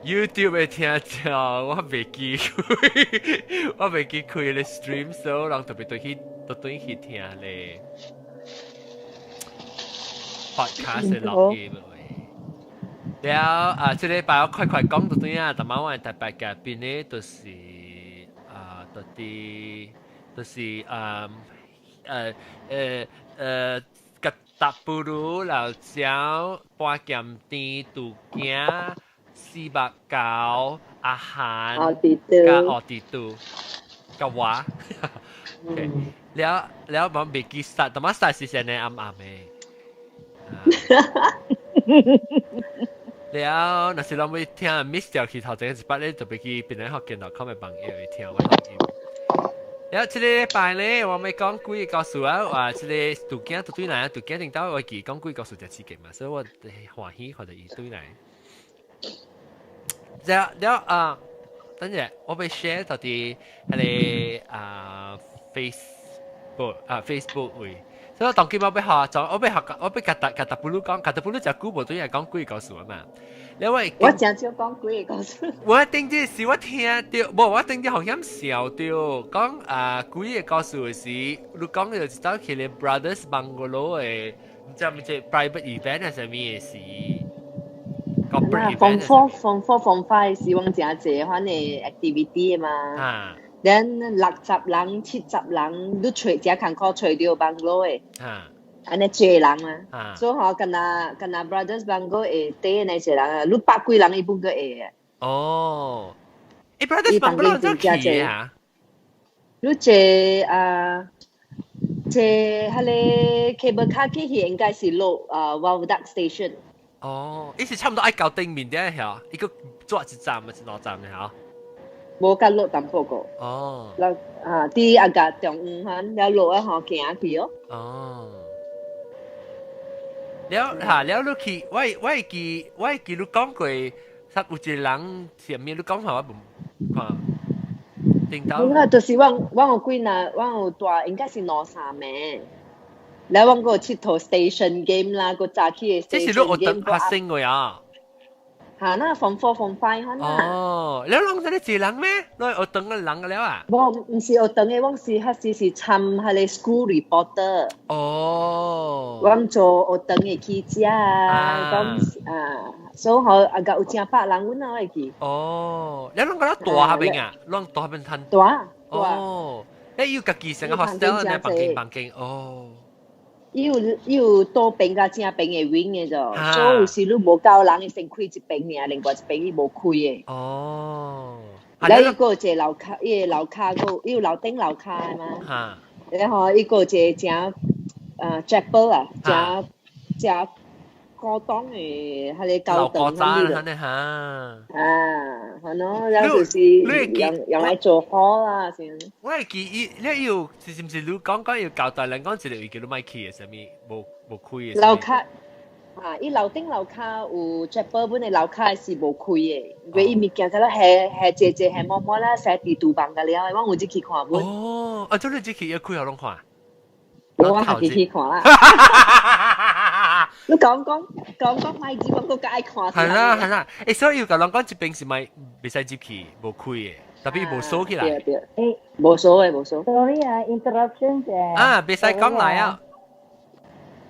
YouTube 的聽眾，我袂記開咧 stream，所以人特別對去特對去聽咧 podcast 的錄音。了啊，這禮拜我快快講就對啊，但係我的特別嘉賓呢，就是啊，到底就是啊，格達布魯老椒、半鹹甜、杜囝、四目狗、阿韓、加奧迪杜、加我。了了，我袂記殺，但係殺是先呢暗暗的。了，若是攏欲聽 miss 掉去頭前一擺咧，就欲去檳榔福建 .com 的網頁去聽我錄音。了，這個禮拜咧，我欲講幾個故事啊，話這個杜囝都對來，杜囝頂到我記講幾個故事就刺激嘛，所以我歡喜看著伊對來。了了啊，等陣我欲 share 到佇彼個啊 Facebook 啊 Facebook 位。所以我當今我欲學，就我欲學，我欲甲達甲達布魯講，甲達布魯誠久無對來講鬼故事啊嘛。了我我誠少講鬼故事。我頂這是我聽著，無我頂這好像笑著講啊鬼的故事的時，你講著一道去咧 Brothers Bungalow 的，毋知毋知 private event 還是啥物的時。 Form four、form four、form five 時，阮誠濟款的 activity 嘛。啊。咱60人、70人，你揣誠艱苦揣著 bungalow 的。啊。按呢濟人嘛。啊。所以吼，敢若敢若 Brothers Bungalow 會綴呢濟人啊，你百幾人伊本閣會的。哦。欸，Brothers Bungalow 怎去啊？你坐啊，坐彼个 cable car 去應該是落啊 Weldack Station。哦，伊是差不多愛到頂面的曉，伊閣坐一站還是兩站的曉？無較落淡薄個。哦。落啊，佇阿個中央哈，了落啊吼行去哦。哦。了哈，了你去，我會記你講過，實有一個人前面你講話我無看。頂到。我就是我有幾若，我有帶應該是兩三個。了阮閣有𨑨迌 station game 啦，閣早起的這是你學堂發生的呀？嚇，那 form four、form five 款啊。哦，你攏是你一個人咩？你學堂的人了啊？無，毋是學堂的，我是彼時是參彼個 school reporter。哦。阮做學堂的記者啊，講啊，所以吼啊，有成百人，阮哪會記。哦，你攏閣咧蹛彼邊啊？攏蹛彼邊攤。蹛。哦，你有家己成個 hostel 呢？房間房間哦。伊有倒邊佮正邊的 wing 的就，所以有時你無夠人，伊先開一邊爾，另外一邊伊無開的。哦。了伊閣有一個樓跤，伊个樓跤閣伊有樓頂樓跤的嘛。然後伊閣有一個誠chapel 啊，誠誠古董的彼個教堂。老古早呢哈。啊，係咯，了就是用來做好啦，先。我會記伊，你有是毋是你講講要交代人講一個位叫你莫去的，啥物無無開的。樓跤啊，伊樓頂樓跤有 chapel 本的樓跤是無開的，因為伊物件個了下下濟濟下毛毛啦，洗佇廚房個了，我有入去看本。哦，啊，這你入去會開予攏看？我家己去看啦。你講講講講，莫入，我閣較愛看。係啦係啦，欸，所以有共人講這邊是莫袂使入去，無開的，特別無鎖起來。對對，欸，無鎖的無鎖。 Sorry 啊，interruption 者。啊，袂使講來啊。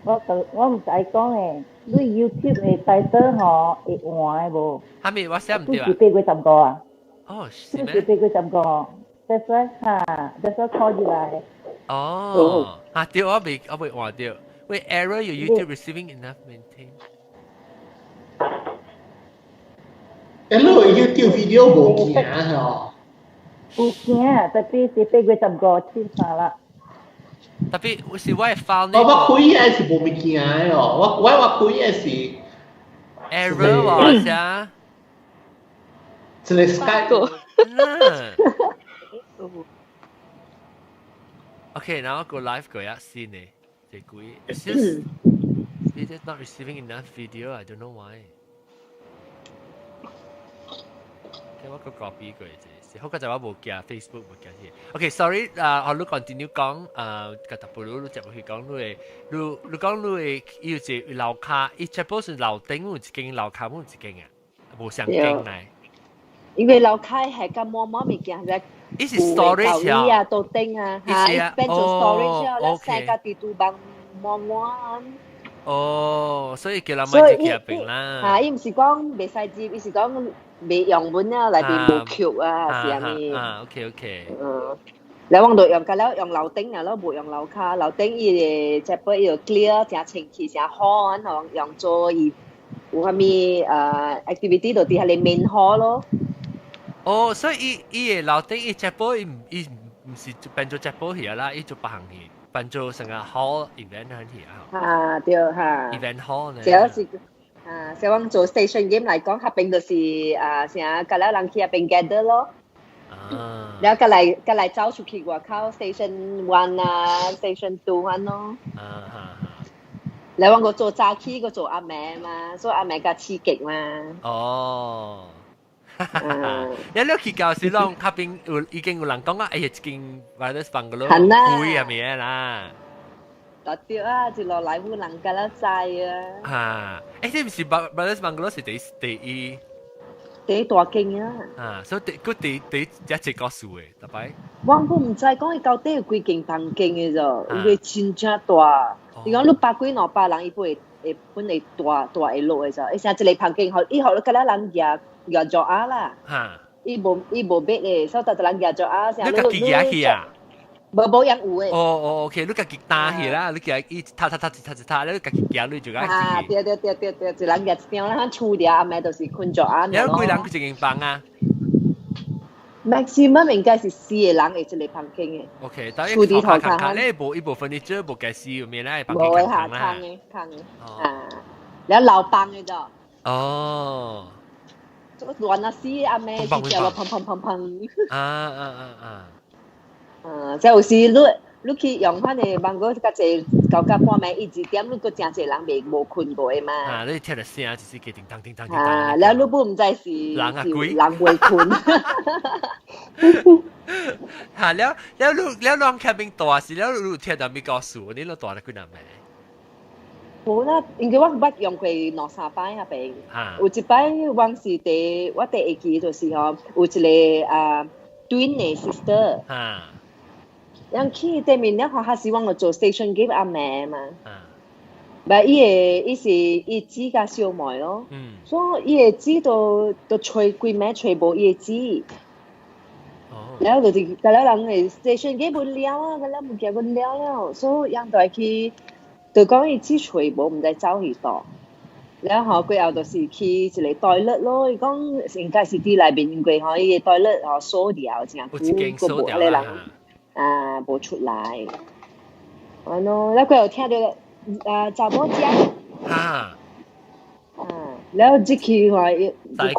我就我毋知講的，你 YouTube 的 title 吼會換的無？啥物我寫毋著啊。是8月15啊？哦，是咩？是8月15，That's why 哈，That's why call 入來。哦，啊對，我未換著。喂，error your YouTube receiving enough maintain。欸，你 YouTube video 無行吼？有行，特別是8月15凊彩啦。特別是我的 file 呢？我開的是無物件的哦，我開的是 error 喎，啥？一個 Skype。 OK，然後個 live 過一先呢，這幾，It's just it is not receiving enough video. I don't know why. 聽我個 copy 過啫，好過就我無寄 Facebook 無寄去。OK，sorry，啊，我你 continue 講，啊，個特別你接落去講你的，你講你的，伊有一個樓跤，伊全部是樓頂有一間樓跤，有一間啊，無相間來。因為樓跤係咁摸摸物件，咧。伊是 storage 啊，都頂啊，嚇，伊變做 storage 啊，咧生家佇廚房摸摸。哦，所以叫人買入去入邊啦。嚇，伊毋是講袂使入，伊是講袂用本啊，內邊無扣啊，是啥物？啊，OK OK。嗯，了我就用甲了用樓頂啊，了無用樓跤，樓頂伊個這擺伊就 clear，誠清氣，誠好啊，用用做伊有啥物activity 就佇遐個 main hall 咯。哦，所以伊伊個樓頂伊這擺伊伊毋是變做這擺去啦，伊做別項去，變做成個 hall event 去啊。啊，對哈。 event hall 呢？這是啊，像我做 station game 來講，較邊就是啊，啥，甲了人去遐邊 gather 咯。啊。了，過來過來走出去外口 station 1 啊，station 2 安咯。啊哈。了，我個做早起，個做暗暝嘛，所以暗暝較刺激嘛。哦。你你去到時攏較邊有已經有人講啊，哎呀，這間 Brothers Bungalow 貴啊咩啦？對啊，一路來有人甲咱知啊。啊，欸，這毋是 Brothers Bungalow 是第第一。第一大間啊。啊，所以第閣第第一個故事的，逐擺。我阁毋知講伊到底有幾間房間的咋，因為真正大。伊講你百幾兩百人，伊會會分會大大會落的咋，伊成一个房間，予伊予你甲咱人舉舉桌仔啦。伊無伊無逼的，所以逐個人舉桌仔。你家己舉去啊？無無人有的。哦哦，OK，你家己擔去啦，你家伊踏踏踏一踏一踏，你家己行你就愛啊，對對對對對，一人舉一張啦，厝倆暗暝就是睏桌仔。有幾人去一間房啊？maximum 應該是四個人會一個房間的。 OK，但係厝頭卡咧無伊無 furniture 無家私，有咩咧房間無下空的空的，啊，了樓房的咋？哦。亂啊死暗暝，直接落砰砰砰砰。啊啊啊啊！啊，即有時你你去用彼个網絡較濟到到半暝一二點，你閣誠濟人未無睏過的嘛。啊，你聽著聲就是個叮當叮當叮當。啊，了你本毋知是人啊鬼，人未睏。哈，了了你了攏較邊大時，了你有聽著物故事，你攏蹛了幾若暝？無啦，因為我捌用過兩三擺遐邊。有一擺我是佇我第會記就是吼，有一個啊 twin 的 sister。人去對面了，較時我做 station game 暗暝嘛。但伊個伊是伊姊佮小妹咯。所以伊個姊都都揣規暝揣無伊個姊。然後就是甲了人的 station game 無了啊，甲了物件無了了，所以人就愛去，就講伊姊揣無，毋知走去佗。然後過後就是去一個 toilet 咯，伊講應該是佇內面，因為吼伊個 toilet 吼鎖掉，誠久，閣無彼個人啊無出來。啊喏，了過後聽著啊查某講。啊。啊，了入去話，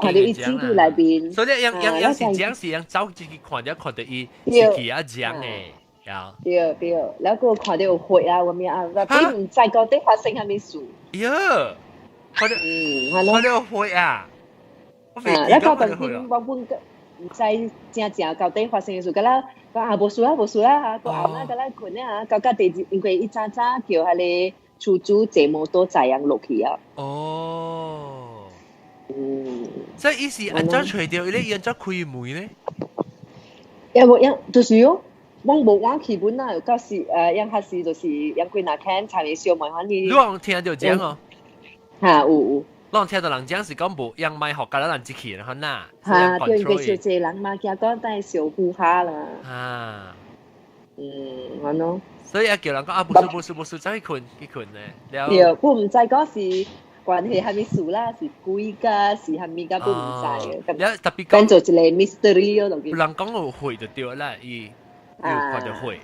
看著伊姊佇內面。所以樣樣樣是講是樣走進去看著看著伊是去啊講的。對對，了閣看著有血啊，啥物啊，我毋知到底發生啥物事。喲，看著看著有血啊！啊，了到當天我阮毋知正正到底發生啥事，敢若講啊無事啊無事啊，閣暗啊，敢若睏啊，到到第二，因為伊早早叫彼个厝主坐摩托載人落去啊。哦。所以伊是按怎揣著伊咧？伊按怎開門咧？也無樣，就是哦，我無我去本啊，到時樣較時就是樣幾若間參與小妹反正。你有聽著講哦？哈，有有。攏聽著人講是講無樣莫予共咱人入去，然後呐。哈，對，因為小濟人嘛，驚講等下小呼哈啦。啊。嗯，按喏。所以啊，叫人講啊，無事無事無事，走去睏去睏咧。對，我毋知講是關係啥物事啦，是鬼㗎，是啥物㗎，我毋知。了特別講做一個 mystery 咯，有人講有血就對啦，伊有看著血。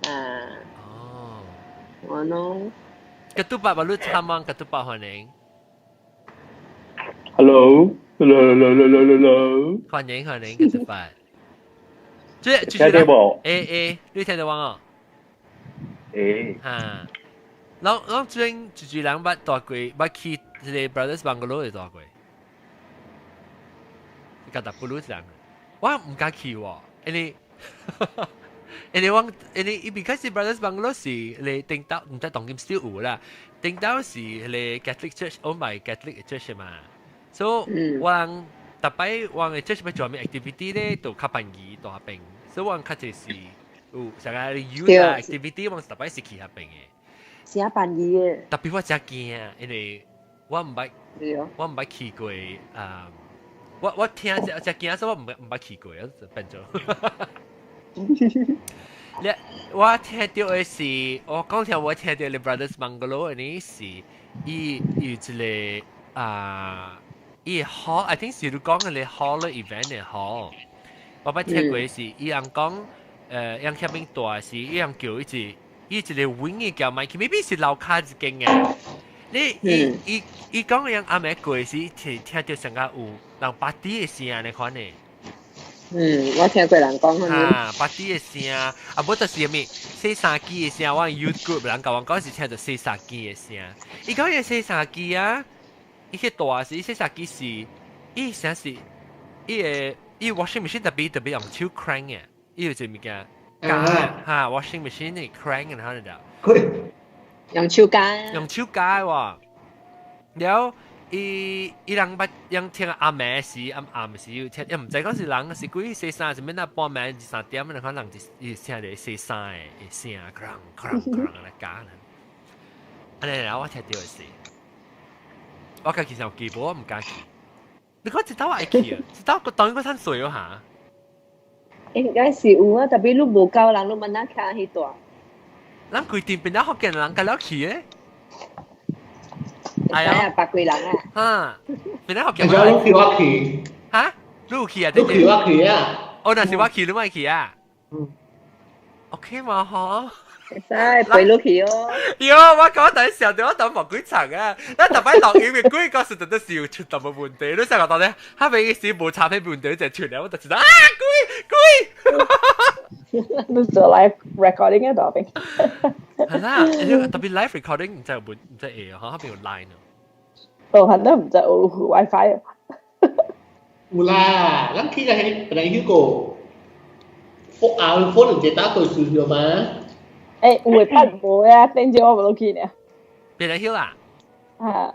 啊。哦。按喏。格杜伯，你參望格杜伯歡迎。 Hello，hello，hello，hello，hello。歡迎歡迎，格杜伯。這聽到無？欸欸，你聽到無哦？欸。哈。攏攏最近一一人捌蹛過，捌去這个 Brothers Bungalow 會蹛過。甲達布魯人，我毋敢去喎，因為因為我因為伊 because Brothers Bungalow 是你頂到毋知當今still 有啦，頂到是你 Catholic Church owned by Catholic Church 嘛，所以我人逐擺我嘅這是欲做咩 activity 咧，都較便宜大邊，所以我較濟是有成個 youth activity，我逐擺是去遐邊嘅。誠便宜嘅。特別我誠驚，因為我毋捌去過啊！我聽誠驚，所以我毋捌去過，就變做。你我聽著的是，我講聽我聽著的 Brothers Bungalow 呢是，伊有一個啊，伊 hall，I think 是你講的 hall event 的 hall。我捌聽過是，伊人講，人遐邊大是，伊人叫伊一個 wing 的叫麥去，maybe 是樓跤一間嘅。你伊伊伊講人暗暝過時，聽聽著成個有人 party 的聲呢款的。嗯，我聽過人講。哈，party 的聲，啊，無就是啥物洗衫機的聲。我 youth group 人共我講是聽著洗衫機的聲。伊講伊洗衫機啊，伊去大時洗衫機是，伊聲是，伊個伊 washing machine 特別特別用手 crank 嘅，伊有一個物件，哈，washing machine 的 crank 然後就。用手鉸。用手鉸喎，然後。伊伊人捌人聽暗暝時暗暗時有聽，又毋知講是人是鬼洗衫，啥物那半暝二三點，那可能就伊聽著洗衫的聲，哐哐哐來鉸呢。按呢然後我聽著的是，我家己有記無，我毋敢去。你講這兜我會去啊？這兜當然閣趁水哦哈。應該是有啊，特別你無夠人，你問哪徛彼段。咱規定變了福建人，共了去的。係啊，百幾人啊。啊，變了福建人。你去我去。哈？你有去啊？你去我去啊。哦，若是我去，你莫去啊？嗯。 OK 嘛，嗬。會使陪你去哦。喲，我講等笑到我等無幾層啊！咱逐擺錄音嘅鬼個時陣都是有出淡薄問題，你成個當咧，他每時無插片問題就出來，我就知道啊，鬼鬼。你做 live recording 嘅特別。係啦，特別 live recording 毋知有冇毋知會啊，嗬，彼邊有 line 哦。哦，肯定毋知有 WiFi 啊。有啦，咱去個係本來嗰個 phone 啊，phone 就打過數咗嘛。誒，有的捌無啊？頂朝我無去呢。別來曉啦。啊，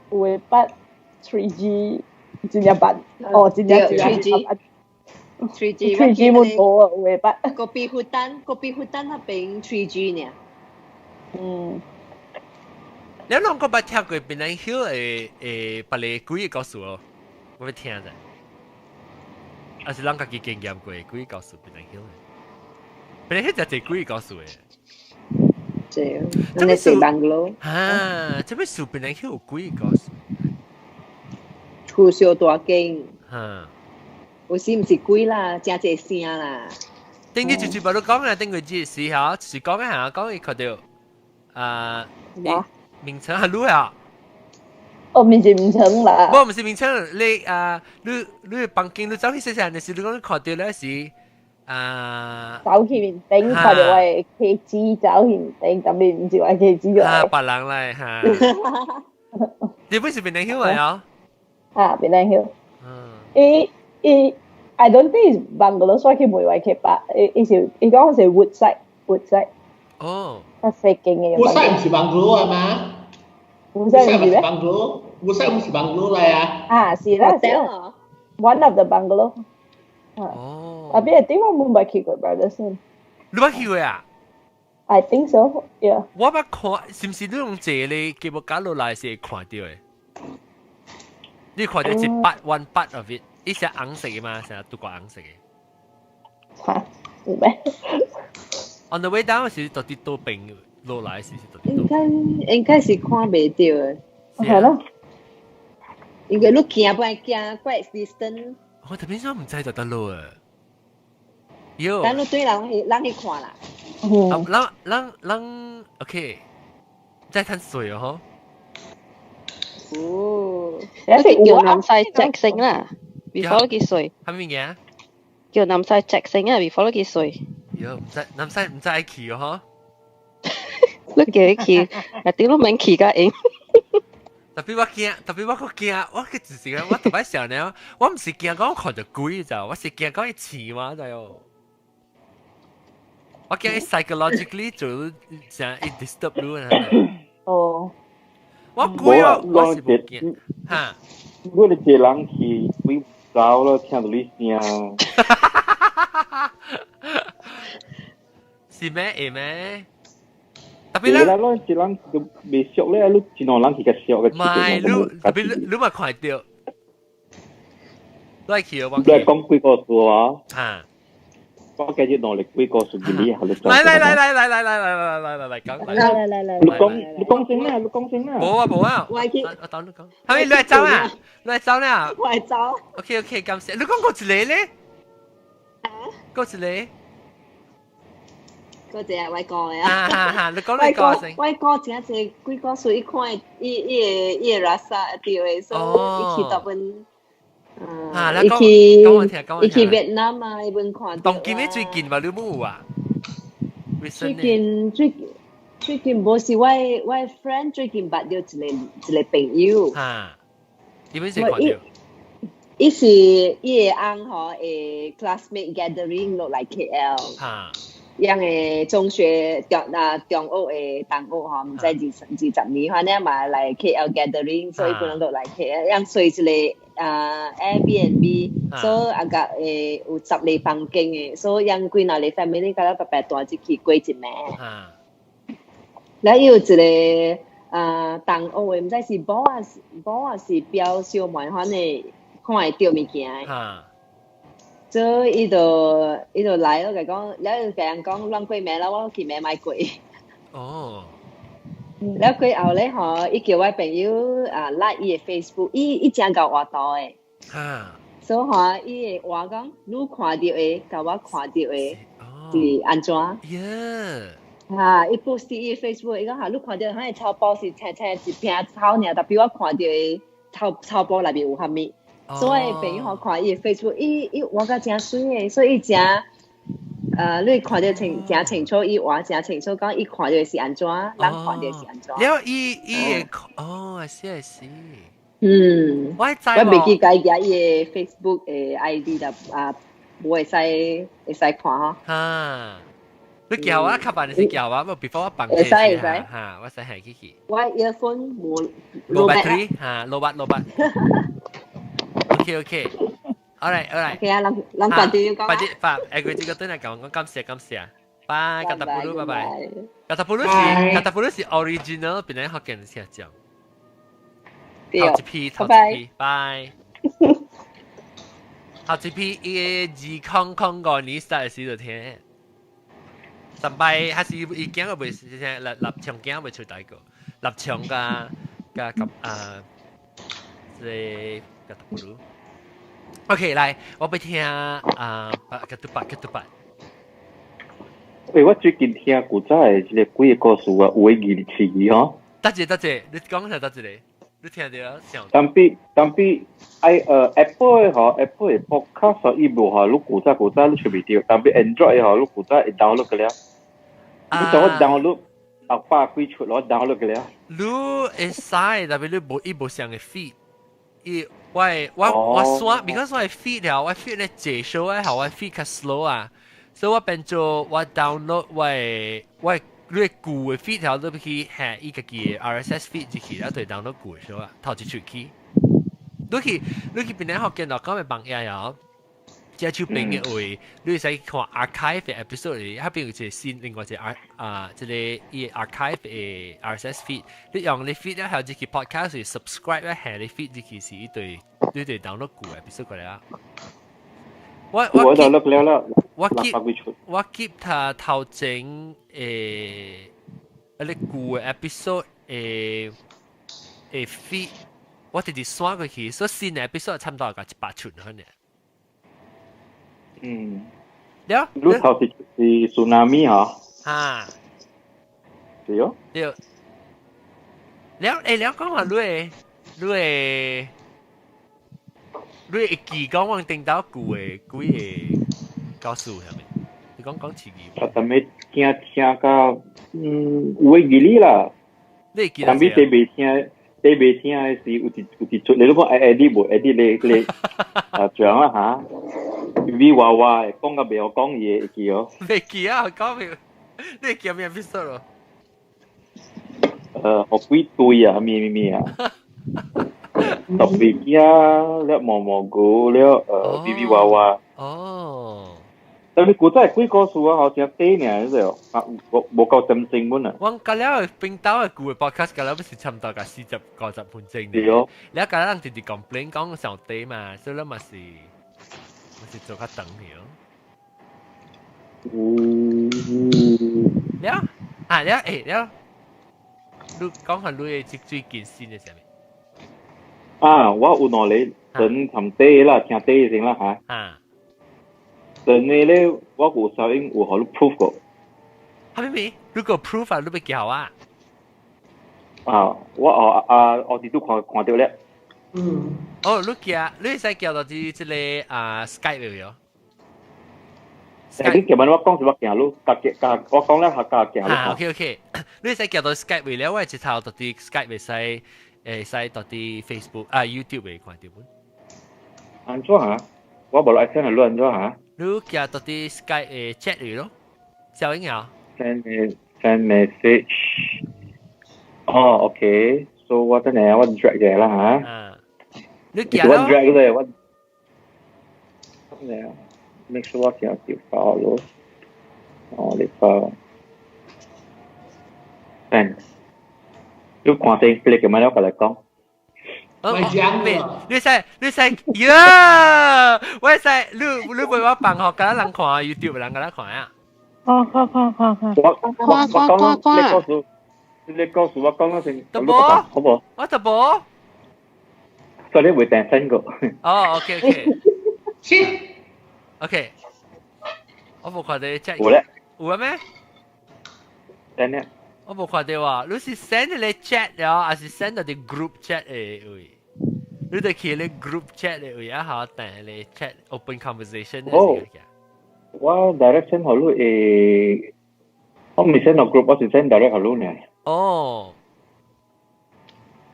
有的捌 3G 真正捌，哦，真正 3G。 3G 3G 冇無啊，有的捌。 Kopi Hutan，Kopi Hutan 彼邊 3G 呢。嗯。你攏閣捌聽過檳榔曉的別个鬼个故事哦？我欲聽者。還是咱家己經驗過鬼故事檳榔曉的？檳榔曉誠濟鬼故事的。對，這個是 bungalow。啊，這欲數檳榔曉有鬼故事。厝燒大間。哈。有時毋是鬼啦，誠濟聲啦。頂日就是無你講啊，頂個節時吼，就是講啊，講伊看著啊，名稱係你啊？哦，毋是名稱啦。無，毋是名稱，你啊，你房間你走去細細，就是你講看著咧是啊。走去面頂看著我的茄子走去面頂，特別毋是我的茄子。啊，別人來哈。你本是檳榔曉來啊？啊，檳榔曉。嗯。伊伊，I don't think is bungalow，所以佢袂話佢白，伊伊是伊講是 Woodside，Woodside。哦。較細間的。 Woodside 毋是 bungalow 啊嘛？Woodside 毋是咩？Bungalow，Woodside 毋是 bungalow 來啊？啊，是啦，是啦。One of the bungalow。哦。啊，邊個點我冇捌去過 Brothers？你捌去過啊？I think so, yeah。我捌看，是毋是你用坐咧節目架落來是會看著的？你看著一 part one part of it，伊是紅色的嘛？是拄過紅色的。嚇，有咩？On the way down 是到底倒邊落來是到底？應該是看袂著的。係咯。應該你行不愛行 quite distance。我特別說毋知就得落啊。喲。咱你對人去人去看啦。嗯。咱咱咱 OK，再趁水哦嗬。哦。一叫南西 Jackson 啦，before 佢睡。係咪嘅？叫南西 Jackson 啊，before 佢睡。喲，毋知南西毋知愛去哦嗬。你叫伊去，一啲都免去甲應。特別我驚，特別我閣驚，我去就是講，我特別想呢，我毋是驚講看著鬼咋，我是驚講伊飼我知哦。我驚伊 psychologically 做成伊 disturb 你啊。哦。我鬼我我是無驚，哈。我哋一人去，會走咯，聽到你聲。是咩？會咩？特別咧，啦，一人就未熟咧，你一兩人去較熟嘅。唔係，你特別你嘛看到，你去我。你講幾個數啊？嚇！我繼續努力幾個數字你，來來來來來來來來來來來講。來來來來。你講你講先啦，你講先啦。冇啊冇啊。我去。我等你講。係咪你來走啊？你來走啦。我來走。 OK OK，感謝。你講過一個咧？過一個。嗰隻我講的啊，哈哈，你講你講先。我講真濟幾個歲，伊看伊伊個伊個拉薩對的，所以伊去大本，啊，伊去伊去越南啊，伊本看。當今你最近嘛，你冇有啊？最近最最近無是我我 friend 最近捌著一個一個朋友。啊，點樣先看著？伊是伊的翁吼，會 classmate gathering 落來 KL。啊。樣的中學中啊中學的同學吼，毋知20年，反正嘛來 KL gathering，所以本來落來 KL，樣睡一個啊 Airbnb，所以啊個會有10個房間的，所以樣幾若個 family 甲咱白白帶入去過一暝。了有一個啊同學的，毋知是某啊某啊是表小妹，反正看會著物件。所以伊就伊就來咯，共講，了伊共人講亂過暝啦，我去暝莫過。哦。了過後咧吼，伊叫我朋友啊 like 伊的 Facebook，伊伊誠𠢕畫圖的。啊。所以吼，伊會話講，你看著的，佮我看著的是按怎？耶。啊！伊 post 伊 Facebook，伊講哈，你看著彼個草包是青青一片草爾，但比我看著的草草包內面有啥物？所以朋友看伊 Facebook，伊伊畫甲誠媠的，所以伊誠，你看著清誠清楚，伊畫誠清楚，講伊看著是按怎，咱看著是按怎。了伊伊會哦，是是。嗯，我知我袂記家己伊的 Facebook 的 ID 啦，啊，無會使會使看吼。哈，你叫我較辦是叫我，無 before 我放會使會使，哈，我使行去去。我 earphone 無無 battery，哈，low bat low bat。OK OK， Alright alright。 OK 啊，人人快啲講。快啲發，誒佢這個對嚟講，我感謝感謝。拜，卡達布魯，拜拜。卡達布魯是卡達布魯是 original，邊個福建聲講。頭一批，頭一批，拜。頭一批，伊2005年 start 時就聽。上擺還是伊驚個袂聽，立立場驚袂出大個，立場加加及啊，這個卡達布魯。OK，來，我欲聽啊，卡杜巴卡杜巴。喂，我最近聽古早的這個幾個故事啊，有的字詞語吼。得一個，得一個，你講下得一個，你聽著想。但比但比，愛Apple 的吼，Apple 的 Podcast 伊無吼，你古早古早你揣袂著，但比 Android 的吼，你古早會 download 個了。你將我 download 600幾出，我 download 個了。你會使，但係你無伊無相個 feed，伊我我我刷，because 我 feed 了，我 feed 咧濟數啊，後我 feed 較 slow 啊，所以我變做我 download 我我你舊的 feed 條都去下伊家己的 RSS feed 入去，然後就 download 舊的數啊，頭一出去。你去你去邊個學見到講嘅網頁啊？這手邊嘅位，你會使看 archive 嘅 episode 裡，彼邊有一個新另外一個 R 啊，這個伊 archive 嘅 RSS feed，你用你 feed 了後，入去 podcast 是 subscribe 咧，下你 feed 入去是一對你對 download 舊 episode 過來啊。我我 download 了啦，我 keep 我 keep 他頭前誒，啊你舊嘅 episode 誒誒 feed，我直直刷過去，所以新嘅 episode 差唔多有100出可能。嗯，了，你頭是是 tsunami 嗬？啊，對哦。對。了，誒，了講話你會你會你會記講往頂到舊的幾個故事係咪？你講講詞語。我特別聽聽到，嗯，有的記哩啦。你會記得？但係你未聽，你未聽的是有一有一出，你都講 edit 無 edit 咧咧啊，這樣啊嚇。V 娃娃講到袂曉講嘢，會記哦。袂記啊，講袂，你會記咩 episode 咯？學幾對啊，咩咩咩啊？特別囝了毛毛菇了比比娃娃。哦。但你古早幾個數啊，好像短爾就啊，無無夠針性本啊。我隔了冰島的舊的 podcast 隔了不是差不多個40、50分鐘。對哦。你隔了人直直 complain 講上短嘛，所以嘛是嘛是做較長去哦。嗯。了啊了欸了，你講下你的最近新的啥物？啊，我有兩個等尋短啦，聽短先啦嚇。啊。上個咧，我有收音有予你 proof 過。哈咪咪，你個 proof 啊，你欲叫啊？啊，我哦啊，我佇都看看著咧。嗯。哦，你寄，你會使寄到佇這個啊 Skype 裡哦。欸，你琴日我講是我行路，家己家我講了下家行路。啊，OK OK，你會使寄到 Skype 裡了，我一頭到佇 Skype 會使，會使到佇 Facebook 啊 YouTube 會看著本。按怎啊？我無來聽你按怎啊？你寄到佇 Skype 的 chat 裡咯，小英啊。 Send message。哦，OK，so 我等下我 drag 嘅啦嚇。啊，你寄咯。我 drag 咧，我。等下，make sure 我寄條 file 咯。哦，你 file。Send。你看先，你咁樣我來講。哦，你使你使呀！我使你你陪我放學，敢人看 YouTube，人敢看啊？看看看看看。我我我講，你告訴你告訴我講咗先，得無？好無？我得無？所以你會訂新個。哦，OK OK。先。 OK。我無看到這。有咧。有啊咩？等咧。我無看到啊！你是 send 你 chat 了，還是 send 到啲 group chat 的位？你得去你 group chat 的位啊，好，等你 chat open conversation。哦，我 direct send 予你誒，我唔是 send 到 group，我是 send direct 予你呢。哦，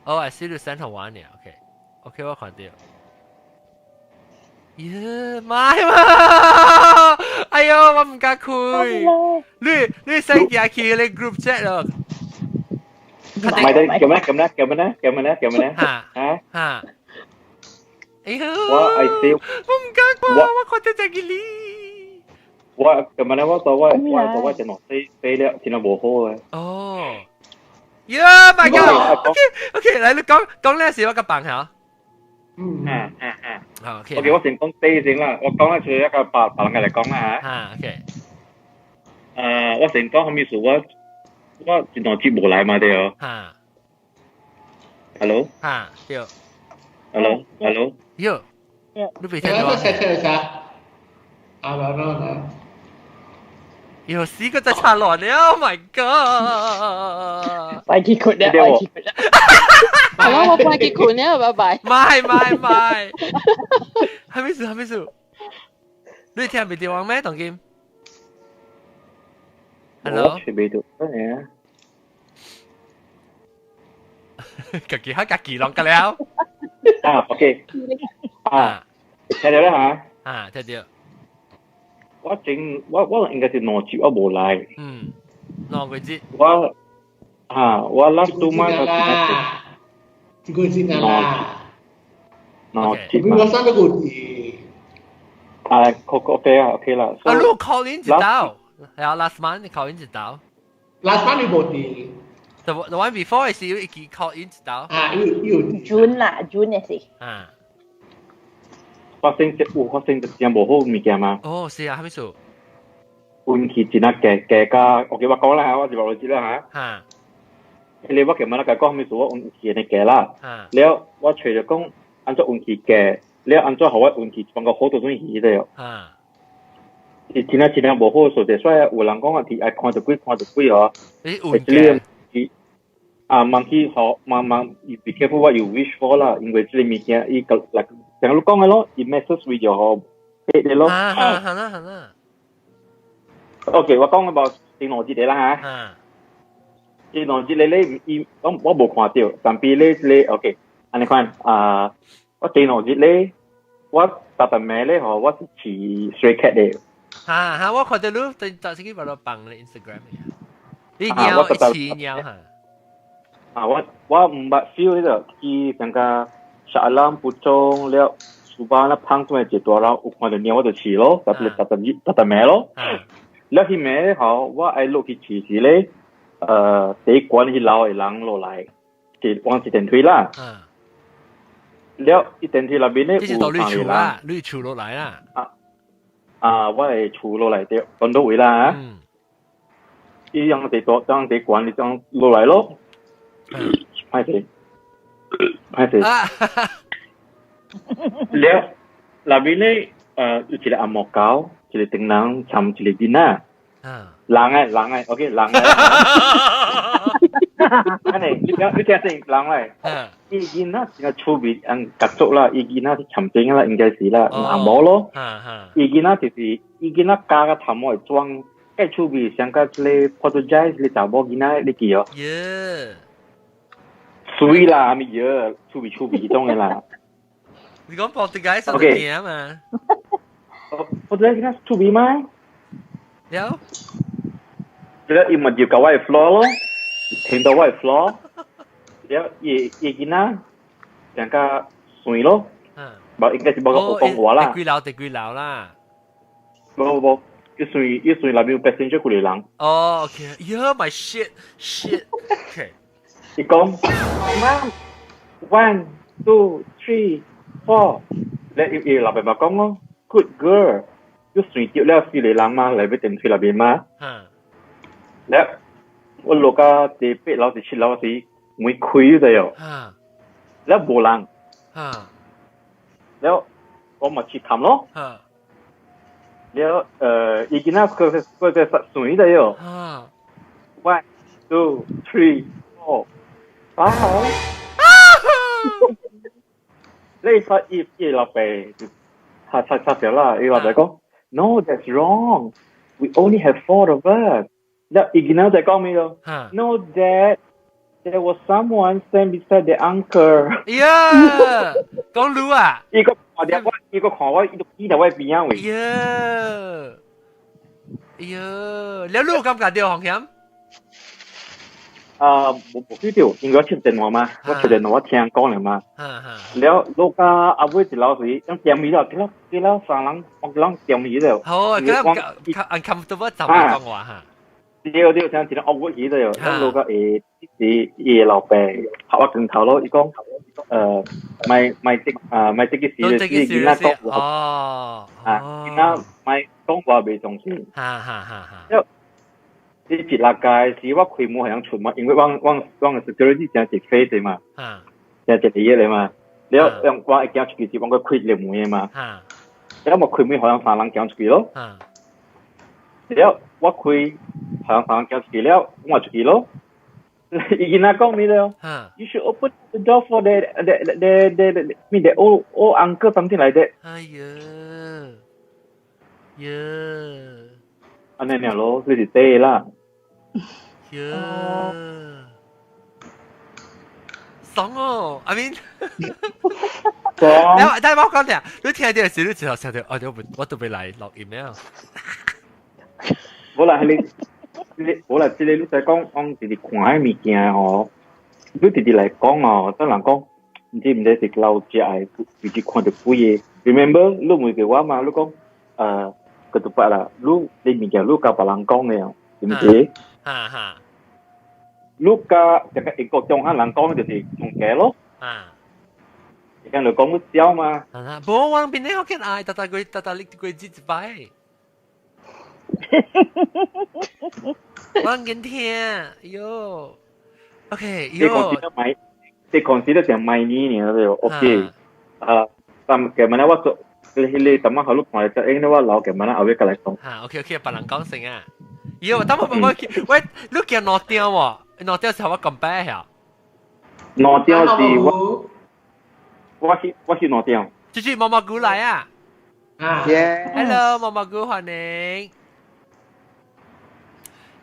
哦，I see 你 send 予我呢，OK，OK，我看到。耶，媽嘛！哎呦，我唔敢開。你你 send 寄去你 group chat 咯。唔係，等咁咧，咁咧，咁咧，咁咧，咁咧，嚇嚇嚇！哎呦，我 I see，我唔敢看，我看到這個你。我咁咧，我做我我做我電腦死死了，電腦無好嘅。哦。呀，my god！OK OK，來你講講呢時我個放下。嗯嗯嗯嗯。好 OK。 OK，我先講第先啦，我講一次一個別別人嚟講啦嚇。啊 OK。誒，我先講啥物事，我我一段節無來嘛對哦。嚇。 Hello。嚇對。 Hello，Hello。喲。你未聽到？我聽聽一下。啊，冇冇冇。有四個在插亂了，Oh my god！快去困啦，快去困啦。好啦，我快去困啦，拜拜。唔係唔係，係咩事？係咩事？你聽未電話咩？唐金？Hello？我未到，真係啊！家己喺家己啷個了？啊，OK，啊，聽到啦嚇？啊，聽到。我整我我應該是兩集我無來。嗯，兩個節。我啊，我 last 2 months 啦，一個月啦。兩集嘛。我三個月。啊，OK 啊，OK 啦。啊，你 call in 一道，係啊，last month 你 call in 一道。 last month 你無佇。 The one before 是有一支 call in 一道。啊，有有。 June 啦，June 也是。啊。發生有發生真無好物件嘛？哦，是啊，啥物事？運氣真啊加加加，OK，我講啦嚇，我就話你知啦嚇。嚇。你我琴日咧講啥物事，我運氣會加啦。了，我揣著講，按怎運氣加，了按怎予我運氣放個好多種魚的。嚇。是真啊真啊無好數字，所以有人講啊，佇愛看著鬼看著鬼哦。你運氣。啊，問去學，問問，be careful what you wish for 啦，因為這個物件伊個來，像你講的咯，伊 messes with your head 的咯。啊，好啦好啦。 OK，我講about 電腦這個啦嚇。電腦這個咧，伊我我無看著，但比咧咧 OK，按呢款啊，我電腦這咧，我逐逐暝咧吼，我是飼 stray cat 的。嚇嚇，我看到你對頭先去把我放咧 Instagram 你貓飼貓嚇。啊，我我毋捌 feel 彼個去感覺 Shah Alam Puchong 了，書包那胖出來一大樓，有看到貓我就飼咯，特別特特特特咩咯。了彼暝吼，我愛落去飼時咧，第一關彼樓的人落來，是往是電梯啦。了，伊電梯內面咧有這是到你厝啦，你厝落來啦。啊，我的厝落來著，講到位啦。伊樣地多，當地管，你當落來咯。歹勢，歹勢。了，內面咧，有一個阿毛狗，一個長人，摻一個囡仔。人誒，人誒，OK，人誒。按呢，你聽，你聽先，人來。伊囡仔真趣味，按家族啦，伊囡仔是參精啦，應該是啦，阿毛咯。伊囡仔就是伊囡仔加個頭毛會裝，介趣味，像個這個 Portuguese 你查某囡仔，你記哦？耶！水啦，咪耶，趣味趣味種的啦。你講 Portuguese 就驚嘛？Portuguese 囡仔趣味嗎？了。了，伊咪入到我的 floor 咯，聽到我的 floor，了，伊伊囡仔成個水咯，無應該是無講講話啦。第幾樓？第幾樓啦？無無無，伊水伊水內面有 passenger 幾個人。哦，OK，Yeah, my shit, shit. OK。伊講，Mom, one, two, three, four。了伊伊老爸爸講咯，Good girl。伊水著了四個人嘛，來欲電梯內面嘛。了，我落到第八樓第七樓時，門開咗喲。了無人。了，我嘛去看咯。了，伊囡仔佢佢在實水的喲。One, two, three, four, five。你發伊伊老爸就查查查著啦，伊老爸講，No, that's wrong. We only have four of us. 了，伊囡仔在講咩咯？No, Dad, there was someone stand beside the uncle. 呀，講你啊！伊個看著我，伊個看我，伊就伊在我邊仔位。呀，呀，了你有感覺到風險？啊，無無記著，因為我接電話嘛，我接電話我聽講了嘛。了，落到後尾一樓時，攏點起了，幾了幾了三人，我攏點起了。好啊，咁 uncomfortable 就唔講話嚇。對對，聽一個惡語起了，咱落到下是伊老爸拍我拳頭咯，伊講，莫莫這啊莫這個事，是囡仔講話。哦。啊，囡仔莫講話袂重視。哈哈哈哈。了，你一落街時，我開門會曉出嘛，因為我我我 security 真是飛的嘛，真一個嘢嘛。了，用我會行出去時，我開一個門的嘛。了，我開門，予人三人行出去咯。了，我開，予人三人行出去了，我出去咯。伊囡仔講咩了？You should open the door for the mean the old old uncle something like that。哎呀，呀，按呢爾咯，這是對啦。呀，爽哦，I mean，爽。但係我講聽，你聽到時你就想到，哦，我都欲來錄音了。無啦，彼个，你無啦，這个你在講，講直直看彼物件吼，你直直來講哦，等人講，毋知毋知是老食的，直直看著幾个。Remember，你問過我嘛？你講，個都捌啦，你你物件你共別人講的，是毋是？哈哈。你佮這個英國中漢人講就是從假咯。啊。伊講就講你笑嘛。啊，無我邊個好見愛，逐逐個逐逐你過節一擺。我緊聽，喲，OK，喲。你公司都成買呢年了，OK。啊，但嘅問題我做，你你怎麼好你看就應該我老嘅問題後尾過來講。嚇，OK OK，別人講先啊。喲，等我我喂，你行兩點喎？兩點是我咁擺下。兩點是我，我是我是兩點。就是毛毛菇來啊！啊，Hello，毛毛菇歡迎。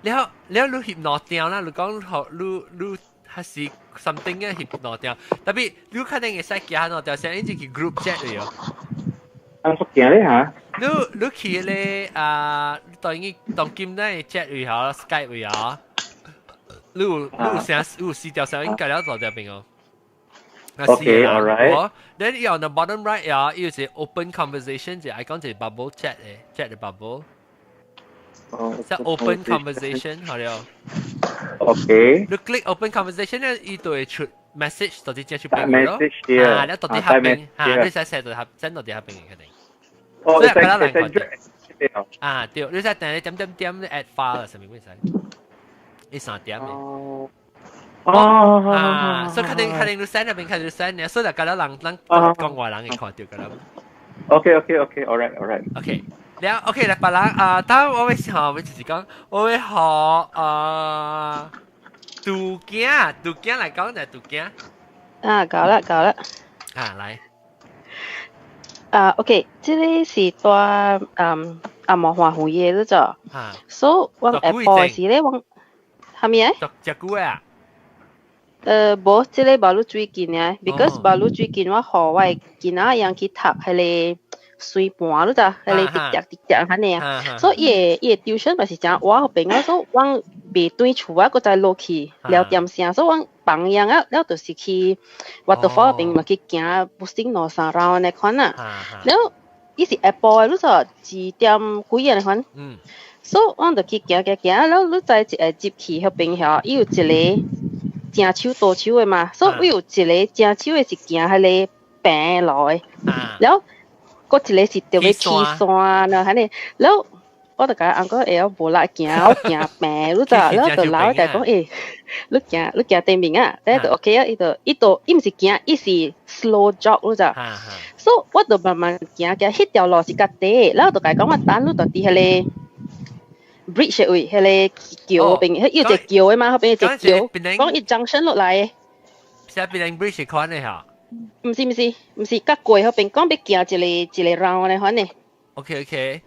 了了，你翕兩張啦，你講學你你還是 something 嘅翕兩張，特別你肯定會使行兩張，先一去 group chat 嚟哦。按出行咧嚇？你你去咧啊？當然當今咧 chat 位下，Skype 位下，你有你有聲你有四條聲音，改了做條邊哦。Okay, alright. Then 伊 on the bottom right 啊，伊有一個 open conversation 就係講一個 bubble chat 嘅 chat 嘅 bubble。即係 open conversation 好了。 OK。你 click open conversation 咧，伊就會出 message 到底接出邊咯。啊，你到底下邊啊？你使寫到下，send 到底下邊嘅肯定。哦，所以比較難看。啊，對，你使等你點點點你 add file 上面會使，你三點嘅。哦。哦。啊，所以肯定肯定你 send 入邊肯定 send 嘅，所以就覺得人人講話人會看到㗎啦。 OK，OK，OK，all right，all right。 OK。了 OK 啦，別人啊，當我會學，我就是講，我會學啊，杜囝，杜囝來講就杜囝。啊，搞啦搞啦。啊，來。啊，OK，這個是在嗯阿毛華湖嘅嗰隻。所以我下晡時咧，我係咪啊？食久啊？無，這個無你最近啊，because 無你最近我予我的囡仔樣去讀彼個水盤，你知，彼個直直直直按呢啊，所以伊的 tuition 嘛是誠倚彼邊啊，所以阮袂轉厝啊，閣再落去了點聲，所以阮放樣啊，了就是去 waterfall 彼邊嘛去行步行兩三 round 按呢款啊，了伊是下晡的，你知2點幾按呢款，所以阮就去行行行，了你知一下入去彼邊遐，伊有一個正手倒手的嘛，所以有一個正手的是行彼個平路的，了閣一個是著欲起山啦，按呢，了我就共翁講，欸，我無力行，我行平，你知，了就老就講，欸，你行你行對面啊，咧就 OK 啊，伊就伊就伊毋是行，伊是 slow jog，你知，所以我就慢慢行行，彼條路是較短，了就共伊講我等你就佇彼個 bridge 的位，彼個橋邊，彼有一個橋的嘛，彼邊有一個橋，講伊 junction 落來的。是檳城 bridge 款的哈？毋是毋是毋是，較過彼邊講欲行一個一個 round 按呢款的。 OK。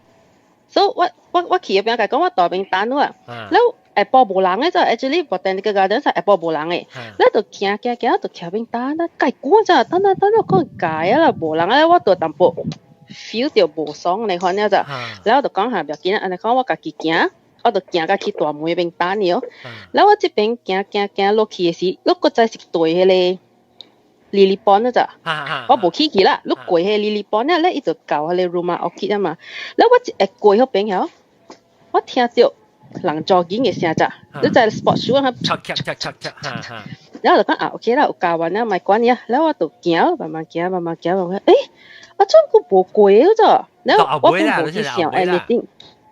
所以我我我去彼邊共伊講我佇邊等你啊，了下晡無人的，就 actually botanical garden 下晡無人的，了就行行行，就徛邊等啊，蓋久咋，等啊等啊，講該啊啦，無人啊，我就淡薄 feel 著無爽按呢款了咋，了就講下無要緊，按呢講我家己行，我就行到去大門彼邊等伊哦。了我這邊行行行落去的時，你閣再是對彼個 lily pond 咋，我無去去啦，你過彼個 lily pond 咧，伊就到彼個 Rumah Orchid 啊嘛。了我一下過彼邊曉，我聽著人 jogging 的聲咋，你知 sport shoe 啊，然後就講啊 OK 啦，有教完啦，莫管伊啊。了我就行，慢慢行，慢慢行，慢慢行，欸，啊怎閣無過咋？了我本無去想 anything，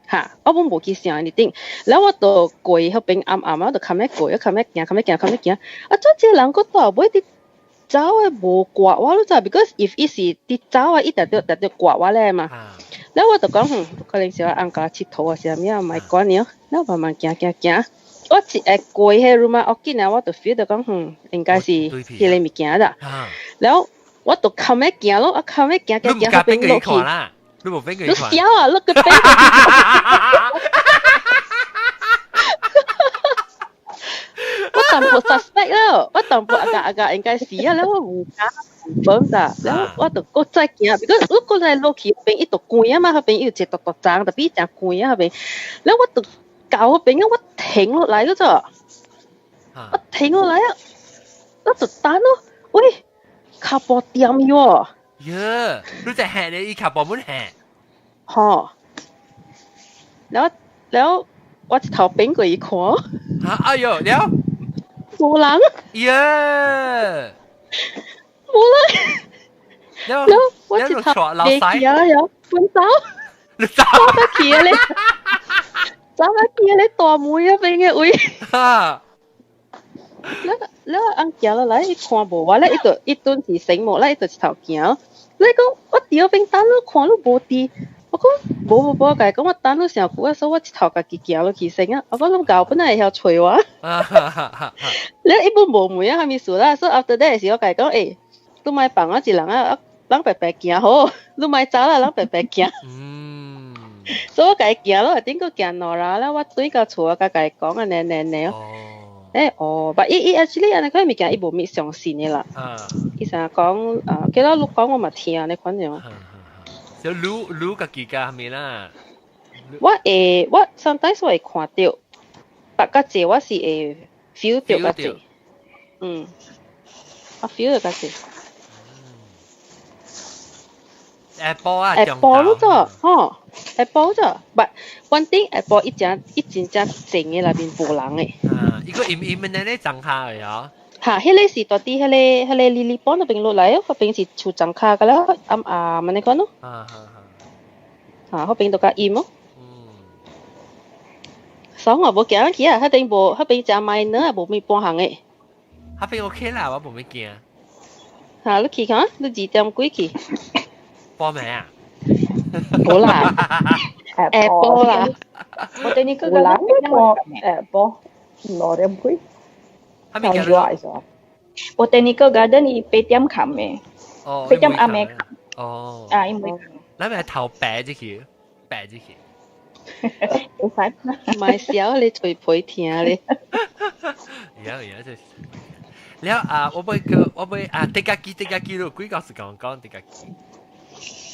哈，我本無去想 anything。了我就過彼邊暗暗啊，就較欲過，較欲行，較欲行，較欲行。啊，怎這個人閣蹛尾佇走的無掛我，你知？Because if 伊是佇走啊，伊定著定著掛我咧嘛。了我就講，哼，可能是我翁共𨑨迌啊，啥物啊，莫管伊哦。了慢慢行行行，我一下過彼 Rumah Orchid 啊，我就 feel 到講，哼，應該是彼個物件啦。了我就較欲行咯，我較欲行行行，彼邊落去。你無變過你笑啊！你個變過。我淡薄 suspect 咯，我淡薄agak agak 應該是啊，了我無敢confirm 咋，了我就閣再行，because 我閣再落去彼邊伊就關啊嘛，彼邊有一個大大欉，特別誠關啊彼邊，了我就到彼邊啊，我停落來了咋，我停落來啊，我就等咯，喂，跤步掂喲。耶，你在行咧，伊跤步滿行。吼，了了，我一頭變過伊看。啊，哎喲，了。無人。耶！無人。了，了，我一頭袂記啊，了，分走。你走。走得去啊咧，走得去啊咧，大門彼邊的位。哈。了了，翁行落來，伊看無我咧，伊就伊陣是醒目咧，伊就一頭行。你講我佇彼邊等你，看你無佇。我講無無無，共伊講我等你上久啊，所以我一頭家己行落去先啊。我講攏𠢕本來會曉揣我。了伊本無問啊，啥物事啦？所以 after that 時，我共伊講，欸，你莫放我一人啊，咱白白行好，你莫走啦，咱白白行。所以我共伊行咯，頂閣行兩啦，了我轉到厝，我共伊講按呢按呢。欸哦，but 伊伊 actually 按呢款物件，伊無物相信的啦。伊成日講啊，記得你講我嘛聽按呢款樣。就你你家己家咩啦？我會我 sometimes 我會看著，but 較濟我是會 feel 著較濟。嗯。我 feel 到是。下晡啊，下晡咯啫，吼，下晡啫。But one thing 下晡一正一真正靜嘅內面無人嘅。啊，伊個陰陰的咧長下嘅哦。嚇，彼個是蹛佇彼個莉莉邦那邊落來，彼邊是樹叢跤個了，暗暗按呢款咯。啊哈哈。嚇，彼邊就較陰咯。所以我無行去啊，彼邊無，彼邊誠 minor 啊，無咩半項的。彼邊 OK 啦，我無咩驚。嚇，你去看，你2點幾去？報名啊？無啦，下晡啦。我哋呢個個下晡6點幾。係咪叫？我哋呢個 garden 伊8點冚的。哦。 8點暗暝。哦。啊，伊袂。咱咪頭白入去，白入去。會使。咪笑你嘴皮疼咧。而家而家就是。了啊！我欲個，我欲啊！滴家機，滴家機，你幾個時間講滴家機？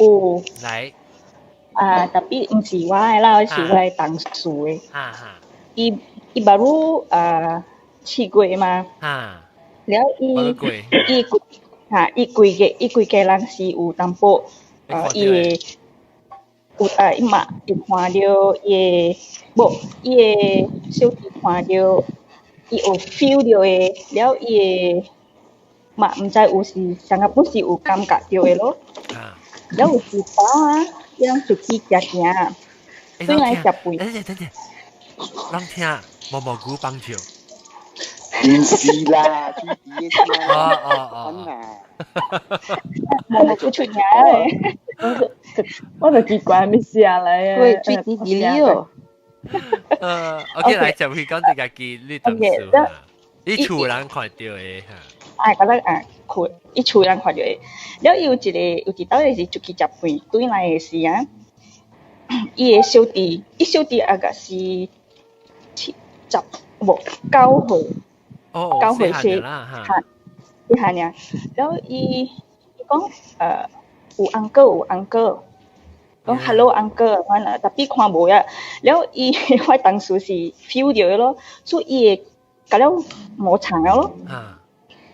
有。來。啊，tapi 毋是我的啦，是我的同事的。哈哈。伊伊 baru 啊7月嘛。哈。了伊伊哈伊規個伊規家人是有淡薄，伊會有啊伊嘛會看著伊的無伊的小弟看著。伊有 feel 著的，了伊的嘛毋知有時啥個不是有感覺著的咯。了有一擺啊，伊人出去食行，轉來食飯。等陣等陣，人聽毛毛菇幫手。唔是啦，水滴的聲。哦哦哦。毛毛菇出名嘞。我就奇怪咩聲來啊？對，水滴滴哩哦。OK，來就會講這個機你同事啊，你厝人看著的嚇。啊，覺得啊，看伊厝人看著的，了有一個有一擺是出去食飯，轉來的時啊，伊的小弟，伊小弟啊個是七十無9歲，9歲細嚇，細漢爾，了伊伊講有 uncle 有 uncle。講 hello uncle 款啦，tapi 看無啊，了伊我當時是 feel 著的咯，所以伊會甲了毛長了咯，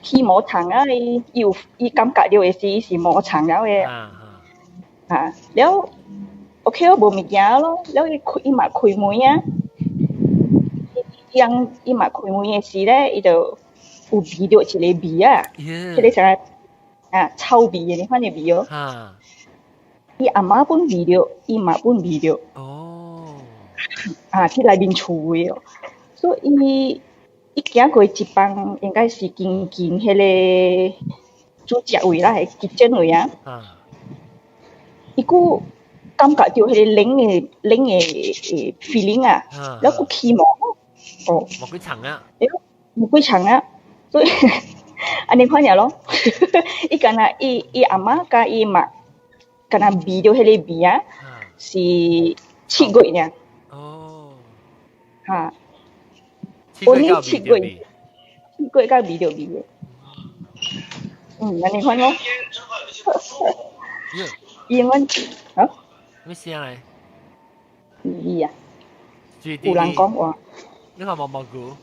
起毛長啊，伊有伊感覺著的是伊是毛長了的，啊，了 OK 咯，無物件咯，了伊開伊嘛開門啊，伊人伊嘛開門的時咧，伊就有聞著一個味啊，彼個啥啊臭味的款的味哦。伊阿媽本聞著，伊嘛本聞著。哦。啊，去內面厝的哦，所以伊行過一房，應該是近近彼個煮食位啦，係 kitchen 位啊。伊閣感覺著彼個冷的冷的 feeling 啊，了閣起毛。哦。無幾層啊？無幾層啊，所以按呢款爾咯。伊敢若伊伊阿媽佮伊媽。敢若聞著彼個味啊，是7月爾。哦。哈。我呢七月，7月才聞著味的。嗯，按呢款咯。英文啊？咩聲來？味啊！有人講話。你看毛毛菇。